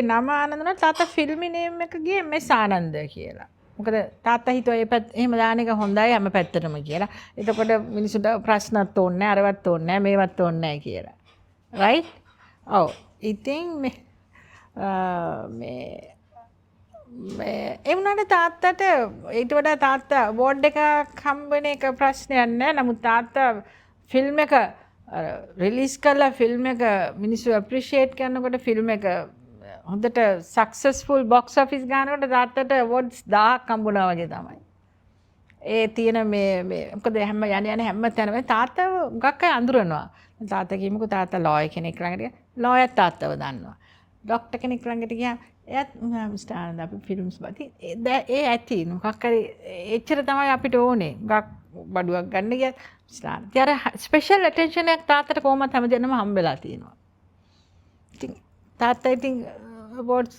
නම ආනන්ද වුණාට තාත්තා ෆිල්මි නේම් එක ගියේ එම්.එස්. ආනන්ද කියලා. මොකද තාත්තා හිතුවා ඒ පැත්ත එහෙම දාන එක හොඳයි හැම පැත්තටම කියලා. එතකොට මිනිසුන්ට ප්‍රශ්නත් ඕනේ නෑ, අරවත් ඕනේ නෑ, මේවත් ඕනේ නෑ කියලා. රයිට්? ඔව්. ඉතින් මේ මේ ඒ වුණාට තාත්තට ඊට වඩා තාත්තා අවෝඩ් එකක් හම්බ වෙන එක ප්‍රශ්නයක් නෑ. නමුත් තාත්තා ෆිල්ම් එක රිලීස් කරලා ෆිල්ම් එක මිනිස්සු ඇප්‍රීෂিয়েට් කරනකොට ෆිල්ම් එක හොඳට සක්සස්ෆුල් බොක්ස් ඔෆිස් ගන්නකොට තාත්තට අවෝඩ්ස් 1000ක් හම්බුණා වගේ තමයි. ඒ තියෙන මේ මේ මොකද හැම යන යන හැම තැනම තාත්තව හුඟක් අය අඳුරනවා. තාත්තා කියමුකෝ තාත්තා ලෝයර් කෙනෙක් ළඟට ගියා. ලෝයර් තාත්තව දන්නවා. ඩොක්ටර් කෙනෙක් ළඟට ගියා. එයත් මිස්ටර් ආනන්ද අපි ෆිල්ම්ස් බලති. ඒ ඇති මොකක් හරි එච්චර තමයි අපිට ඕනේ. හුඟක් බඩුවක් ගන්න ගියත් මිස්ටර් ආනන්ද. ඉතින් අර ස්පෙෂල් ඇටෙන්ෂන් එකක් තාත්තට කොහොමත් හැමදේම හම්බෙලා තියෙනවා. ඉතින් තාත්තා ඉතින් අවෝඩ්ස්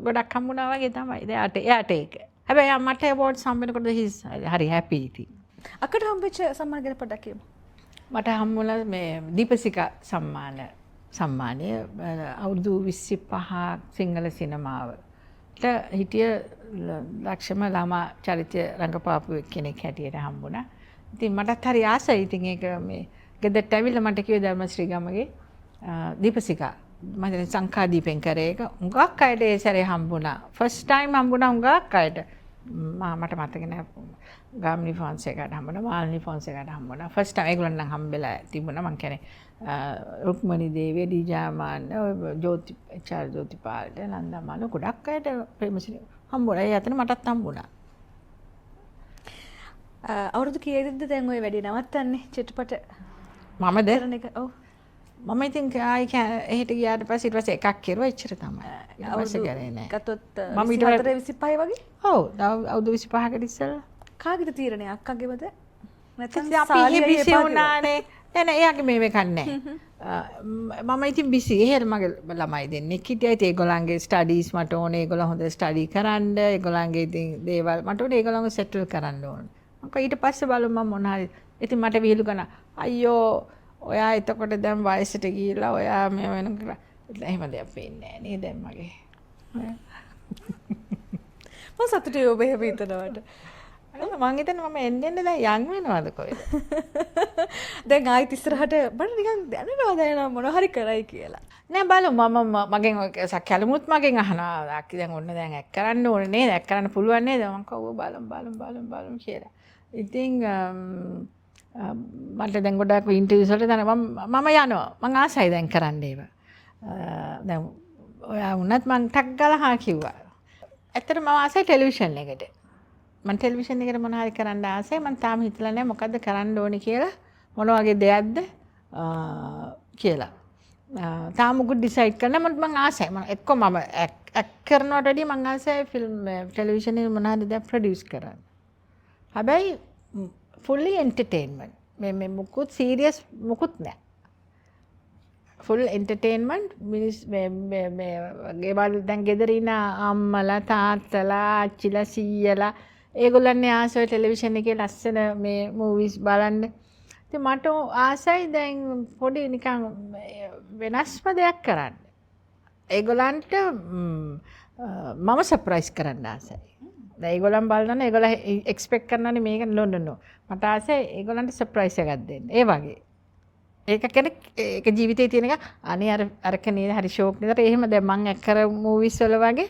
ගොඩක් හම්බුණා වගේ තමයි. එයාට ඒක. හැබැයි මට අවෝඩ්ස් හම්බ වෙනකොට හීස් හරි හැපි ඉතින්. අක්කට හම්බෙච්ච සම්මාන ගැන පොඩ්ඩක් කියමු. මට හම්බුණා මේ දීපසිකා සම්මානය අවුරුදු 25 සිංහල සිනමාවට හිටිය දක්ෂම ළමා චරිත රඟපාපු කෙනෙක් හැටියට හම්බුණා. ඉතින් මටත් හරි ආසයි. ඉතින් ඒක මේ ගෙදරට ඇවිල්ලා මට කිව්වේ ධර්මශ්‍රී ගමගේ දීපසිකා මම හිතන්නේ සංඛාදීපෙන් කරේ ඒක. හුඟක් අයට ඒ සැරේ හම්බුණා. ෆස්ට් ටයිම් හම්බුණා හුඟක් අයට. මට මතක නෑ ගාමිණී ෆොන්සේකාට හම්බුණා, මාලිනී ෆොන්සේකාට හම්බුණා. ෆස්ට් ටයිම් ඒගොල්ලන් නම් හම්බෙලා තිබුණා. මං කියන්නේ රුක්මනී දේවිය, ඩීජාමාන්න, ඔය ජෝති, එච් ආර් ජෝතිපාල්ට, නන්දමාල ගොඩක් අයට ප්‍රේමසිරි හම්බුණා. ඒ අතර මටත් හම්බුණා. අවුරුදු කීයකදද දැන් ඔය වැඩේ නවත්තන්නේ චිත්‍රපට? මමද? කරන එක? ඔව්. මම ඉතින් ආයි එහෙට ගියාට පස්සේ ඊට පස්සේ එකක් කෙරුවා එච්චර තමයි. ඊට පස්සේ අවුරුදු කරේ නෑ. ගත්තොත්, මම ඊට වඩා 24 25 වගේ? ඔව්, අවුරුදු 25කට ඉස්සෙල්ලා. කාගේද තීරණය? අක්කගේමද? නැත්නම් ඉතින් අපි එහෙ සාලියගේ බිසි එපා කියලා? වුණානේ. නෑ නෑ එයාගේ මේ එකක් නෑ. මම ඉතින් බිසි. එහෙම මගේ ළමයි දෙන්නෙක් හිටියා. ඉතින් ඒගොල්ලන්ගේ ස්ටඩීස් මට ඕනේ. ඒගොල්ලෝ හොඳ ස්ටඩි කරන්න. ඒගොල්ලන්ගේ ඉතින් දේවල් මට ඕනේ. ඒගොල්ලන්ව සෙටල් කරන්න ඕනේ. මං කිව්වා ඊට පස්සේ බලමු මම මොන හරි. ඉතින් මට විහිළු කරනවා. අයියෝ ඔයා එතකොට දැන් වයසට ගිහිල්ලා ඔයා මේ වෙන කරා. ඉතින් එහෙම දෙයක් පේන්නේ නෑ නේ දැන් මගේ. මං සතුටුයි ඔබ එහෙම හිතනවට. මං හිතන්නේ මම එන්න එන්න දැන් යන් වෙනවද කොහෙද? දැන් ආයෙත් ඉස්සරහට මට නිකන් දැනෙනවා දැන් මොන හරි කරයි කියලා. නෑ බලමු මම මගෙන් ඔය කැලමුත් මගෙන් අහනවා. අක්කි දැන් ඔන්න දැන් ඇක් කරන්න ඕනේ නේද? ඇක් කරන්න පුළුවන් නේද? මං කිව්වා ඔව් බලමු බලමු බලමු බලමු කියලා. ඉතින් මට දැන් ගොඩක් ඉන්ටර්විව්ස් වලට දැන් මම යනවා. මං ආසයි දැන් කරන්න ඒවා. දැන් ඔයා වුණත් මං ටක් ගාලා හා කිව්වා. ඇත්තටම මම ආසයි ටෙලිවිෂන් එකට. මං ටෙලිවිෂන් එකට මොන හරි කරන්න ආසයි. මං තාම හිතලා නෑ මොකද්ද කරන්න ඕනේ කියලා. මොන වගේ දෙයක්ද කියලා. තාම මොකුත් ඩිසයිඩ් කරලා නෑ. මං ආසයි. මං එක්ක මම ඇක් කරනවට වැඩිය මං ආසයි ෆිල්ම් ටෙලිවිෂන් එකේ මොන හරි දෙයක් ප්‍රොඩියුස් කරන්න. හැබැයි ෆුල්ලි එන්ටර්ටේන්මන්ට්. මේ මුකුත් සීරියස් මුකුත් නෑ. Full entertainment. මිනිස් මේ මේ මේ ගෙවල් දැන් ගෙදර ඉන්න අම්මලා, තාත්තලා, ආච්චිලා, සීයලා ඒගොල්ලන්නේ ආස ඔය ටෙලිවිෂන් එකේ ලස්සන මේ මූවිස් බලන්න. ඉතින් මට ආසයි දැන් පොඩි නිකන් වෙනස්ම දෙයක් කරන්න. ඒගොල්ලන්ට මම සර්ප්‍රයිස් කරන්න ආසයි. දැන් ඒගොල්ලන් බලනවනේ, ඒගොල්ලන් එක්ස්පෙක්ට් කරනවනේ මේක. නෝ නෝ නෝ, මට ආසයි ඒගොල්ලන්ට සර්ප්‍රයිස් එකක් දෙන්න. ඒ වගේ. ඒක කියන්නේ ඒක ජීවිතේ තියෙන එක. අනේ අර අරක නේද, හරි ෂෝක් නේද? එහෙම දැන් මං ඇක්ට් කර මූවිස් වල වගේ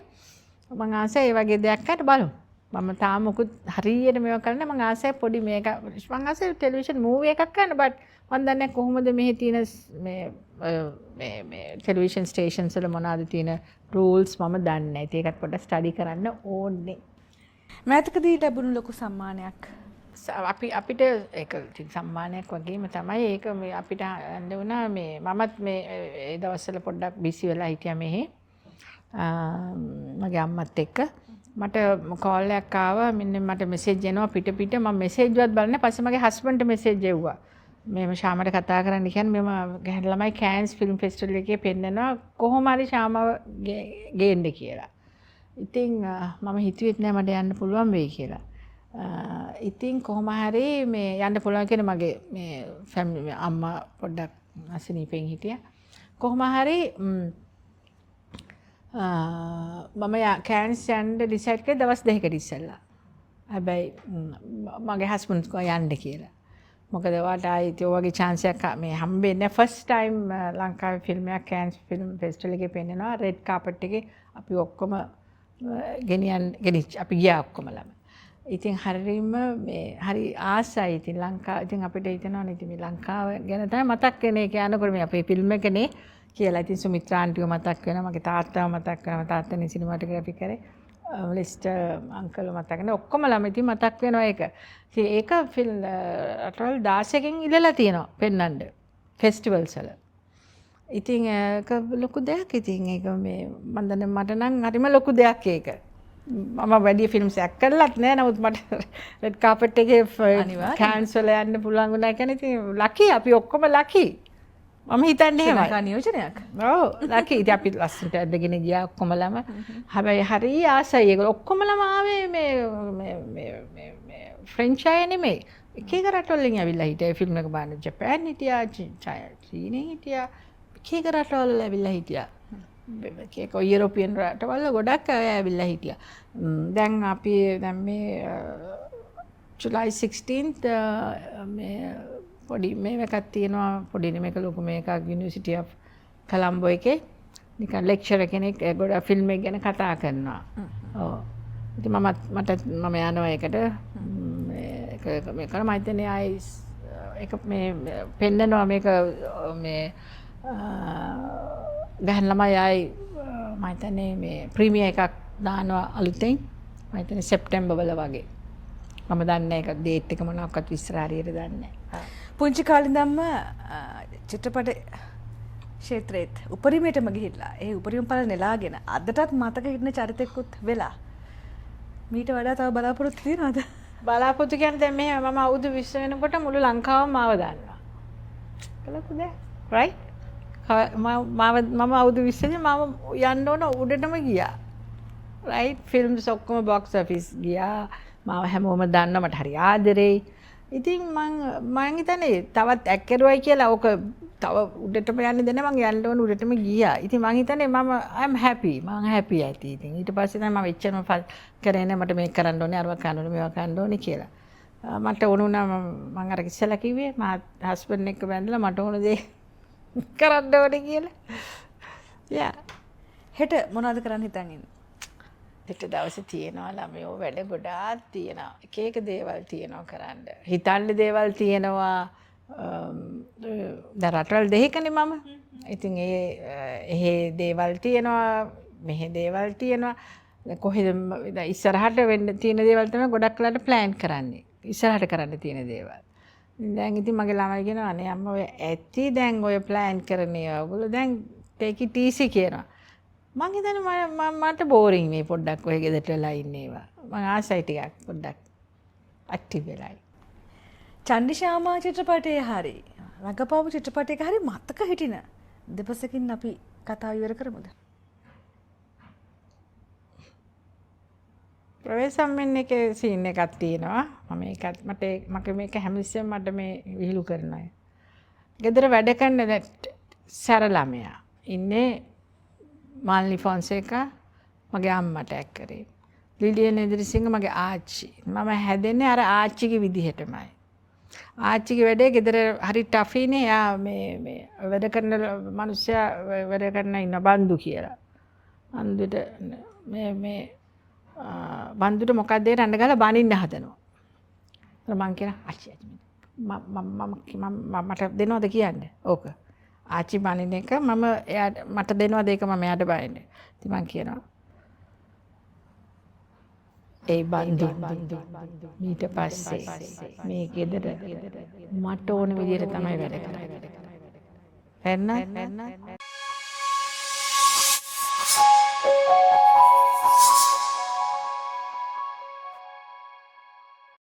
මං ආසයි ඒ වගේ දෙයක් කරන්න. බලමු. මම තාම මොකුත් හරියට මේවා කරන්නේ. මං ආසයි පොඩි මේක, මං ආසයි ටෙලිවිෂන් මූවි එකක් කරන්න. බට් මං දන්නේ නැහැ කොහොමද මෙහි තියෙන මේ මේ මේ ටෙලිවිෂන් ස්ටේෂන්ස් වල මොනවද තියෙන රූල්ස් මම දන්නේ නැහැ. ඉතින් ඒකත් පොඩ්ඩක් ස්ටඩි කරන්න ඕනේ. මෑතකදී ලැබුණු ලොකු සම්මානයක්. අපි අපිට ඒක ඉතින් සම්මානයක් වගේම තමයි. ඒක මේ අපිට යන්න වුණා. මේ මමත් මේ ඒ දවස්වල පොඩ්ඩක් බිසි වෙලා හිටියා මෙහෙ මගේ අම්මත් එක්ක. මට කෝල් එකක් ආවා. මෙන්න මට මෙසේජ් එනවා පිට පිට. මම මෙසේජ්වත් බලන්නේ. පස්සේ මගේ හස්බන්ඩ්ට මෙසේජ් එව්වා, මෙහෙම ශාමට කතා කරන්න කියන්නේ, මෙහෙම ගැහැණු ළමයි කෑන්ස් ෆිල්ම් ෆෙස්ටිවල් එකේ පෙන්නනවා, කොහොම හරි ශාමව ගේන්න කියලා. ඉතින් මම හිතුවෙත් නෑ මට යන්න පුළුවන් වෙයි කියලා. ඉතින් කොහොම හරි මේ යන්න පුළුවන් කියන මගේ මේ ෆැමිලි අම්මා පොඩ්ඩක් අසනීපෙන් හිටියා. කොහොම හරි මම කෑන්ස් යන්න ඩිසයිඩ් කළේ දවස් 2කට ඉස්සෙල්ලා. හැබැයි මගේ හස්බන්ඩ් කිව්වා යන්න කියලා. මොකද ඔයාට ආයේ ඉතින් ඔය වගේ චාන්ස් එකක් මේ හම්බෙන්නේ නැහැ. ෆස්ට් ටයිම් ලංකාවේ ෆිල්ම් එකක් කෑන්ස් ෆිල්ම් ෆෙස්ටිවල් එකේ පෙන්නනවා රෙඩ් කාපට් එකේ. අපි ඔක්කොම ගෙනියන් ගෙනිච්ච අපි ගියා ඔක්කොමලම. ඉතින් හරිම මේ හරි ආසයි ඉතින් ලංකා. ඉතින් අපිට හිතෙනවනේ ඉතින් මේ ලංකාව ගැන තමයි මතක් වෙන එක යනකොට මේ අපේ ෆිල්ම් එකනේ කියලා. ඉතින් සුමිත්‍රා ආන්ටිව මතක් වෙනවා, මගේ තාත්තව මතක් වෙනවා, තාත්තනේ සිනමාටෝග්‍රැෆි කරේ. ලිස්ටර් අංකල් මතක් වෙනවා. ඔක්කොම ළම ඉතින් මතක් වෙනවා ඒක. ඉතින් ඒක ෆිල්ම් රටවල් 16කින් ඉල්ලලා තියෙනවා පෙන්නන්න ෆෙස්ටිවල්ස් වල. ඉතින් ඒක ලොකු දෙයක්. ඉතින් ඒක මේ මන් දන්නේ මට නම් හරිම ලොකු දෙයක් ඒක. මම වැඩි ෆිල්ම්ස් ඇක්ට් කරලත් නෑ. නමුත් මට රෙඩ් කාපට් එකේ කෑන්ස් වල යන්න පුළුවන් වුණා කියන්නේ ඉතින් ලකි. අපි ඔක්කොම ලකි. මම හිතන්නේ එහෙමයි. ශ්‍රී ලංකා නියෝජනයක්. ඔව්, ලකි. ඉතින් අපි ලස්සනට ඇඳගෙන ගියා ඔක්කොමලම. හැබැයි හරි ආසයි ඒගොල්ලෝ ඔක්කොමලම ආවේ මේ මේ මේ මේ මේ ෆ්‍රෙන්ච් අය නෙමෙයි. එක එක රටවල් වලින් ඇවිල්ලා හිටියා ෆිල්ම් එක බලන්න. ජපාන් හිටියා, චීනෙන් හිටියා. එක එක රටවල් වල ඇවිල්ලා හිටියා. එක එක යුරෝපියන් රටවල් ගොඩක් අය ඇවිල්ලා හිටියා. දැන් අපි දැන් මේ ජුලයි 16th මේ පොඩි මේ එකක් තියෙනවා, පොඩි නෙමෙයි, මේක ලොකු මේකක්, යුනිවර්සිටි ඔෆ් කොලම්බෝ එකේ නිකන් ලෙක්චරර් කෙනෙක් ගොඩක් ෆිල්ම් එක ගැන කතා කරනවා. ඔව්. ඉතින් මමත් මට මම යනවා ඒකට. ඒක මේ කරා මම හිතන්නේ ආයි ඒක මේ පෙන්නනවා මේක මේ ගැහැණු ළමයි ආයි මම හිතන්නේ මේ ප්‍රීමියර් එකක් දානවා අලුතෙන්. මම හිතන්නේ සෙප්තැම්බර් වල වගේ. මම දන්නේ ඒක ඩේට් එක මොනවාක්වත් විස්තර හරියට දන්නේ නැහැ. පුංචි කාලේ ඉඳන්ම චිත්‍රපට ක්ෂේත්‍රයේත් උපරිමයටම ගිහිල්ලා ඒ උපරිම ඵල නෙලාගෙන අදටත් මතක හිටින චරිතෙකුත් වෙලා මීට වඩා තව බලාපොරොත්තු තියනවද? බලාපොරොත්තු කියන්නේ දැන් මෙහෙම මම අවුරුදු 20 වෙනකොට මුළු ලංකාවම මාව දන්නවා. කලකු දෙයක්. රයිට්? මම අවුරුදු 20 දී මම යන්න ඕන උඩටම ගියා. රයිට්? ෆිල්ම්ස් ඔක්කොම බොක්ස් ඔෆිස් ගියා. මාව හැමෝම දන්නවා, මට හරි ආදරෙයි. ඉතින් මං හිතන්නේ තවත් ඇක් කරුවයි කියලා ඕක තව උඩටම යන්න දෙන්න මං යන්න ඕන උඩටම ගියා. ඉතින් මං හිතන්නේ මම I'm happy. මං happy ඇති. ඉතින් ඊට පස්සේ තමයි මම එච්චරම කරේ නෑ මට මේක කරන්න ඕනේ, අරවා කරන්න ඕනේ, මේවා කරන්න ඕනේ කියලා. මට ඕන වුණා මං අර ඉස්සෙල්ලා කිව්වේ මා හස්බන්ඩ් එක්ක බැඳලා මට ඕන දේ කරන්න ඕනේ කියලා. Yeah. හෙට මොනවද කරන්න හිතන් ඉන්නේ? හෙට දවසේ තියෙනවා ළමයෝ වැඩ ගොඩාක් තියෙනවා. එක එක දේවල් තියෙනවා කරන්න. හිතන්න දේවල් තියෙනවා. දැන් රටවල් දෙකනේ මම. ඉතින් ඒ එහෙ දේවල් තියෙනවා, මෙහෙ දේවල් තියෙනවා. දැන් කොහෙද දැන් ඉස්සරහට වෙන්න තියෙන දේවල් තමයි ගොඩක් වෙලාට ප්ලෑන් කරන්නේ. ඉස්සරහට කරන්න තියෙන දේවල්. දැන් ඉතින් මගේ ළමයි කියනවා අනේ අම්මා ඔය ඇති දැන් ඔය ප්ලෑන් කරන ඒවා. ඔයගොල්ලෝ දැන් take it easy කියනවා. මං හිතන්නේ මට බෝරින් මේ පොඩ්ඩක් ඔය ගෙදරට වෙලා ඉන්න ඒවා. මං ආසයි ටිකක් පොඩ්ඩක් ඇක්ටිව් වෙලා. චණ්ඩි ශ්‍යාමා චිත්‍රපටයේ හරි රඟපාපු චිත්‍රපටයක හරි මතක හිටින දෙපසකින් අපි කතාව ඉවර කරමුද? ප්‍රවේශම් වෙන්න එකේ සීන් එකක් තියෙනවා. මම ඒකත් මට මට මේක හැමතිස්සෙම මට මේ විහිළු කරන අය. ගෙදර වැඩ කරන සැර ළමයා ඉන්නේ මාල්නි ෆොන්සේකා මගේ අම්මට ඇක් කරේ. ලිලියන් එදිරිසිංහ මගේ ආච්චි. මම හැදෙන්නේ අර ආච්චිගේ විදිහටමයි. ආච්චිගේ වැඩේ ගෙදර හරි ටෆිනේ. එයා මේ මේ වැඩ කරන මිනිස්සයා වැඩ කරන ඉන්න බන්දු කියලා. බන්දුට මේ මේ බන්දුට මොකක්ද ඒ රණ්ඩ ගහලා බනින්න හදනවා. ඒතර මං කියනවා ආච්චි ආච්චි මම මම මට දෙනවද කියන්න? ඕක. ආච්චි බනින එක මම එයාට මට දෙනවද ඒක මම එයාට බනින්න. ඉතින් මං කියනවා ඒ බන්දු ඊට පස්සේ මේ ගෙදර මට ඕන විදියට තමයි වැඩ කරන්නේ. පැන්න.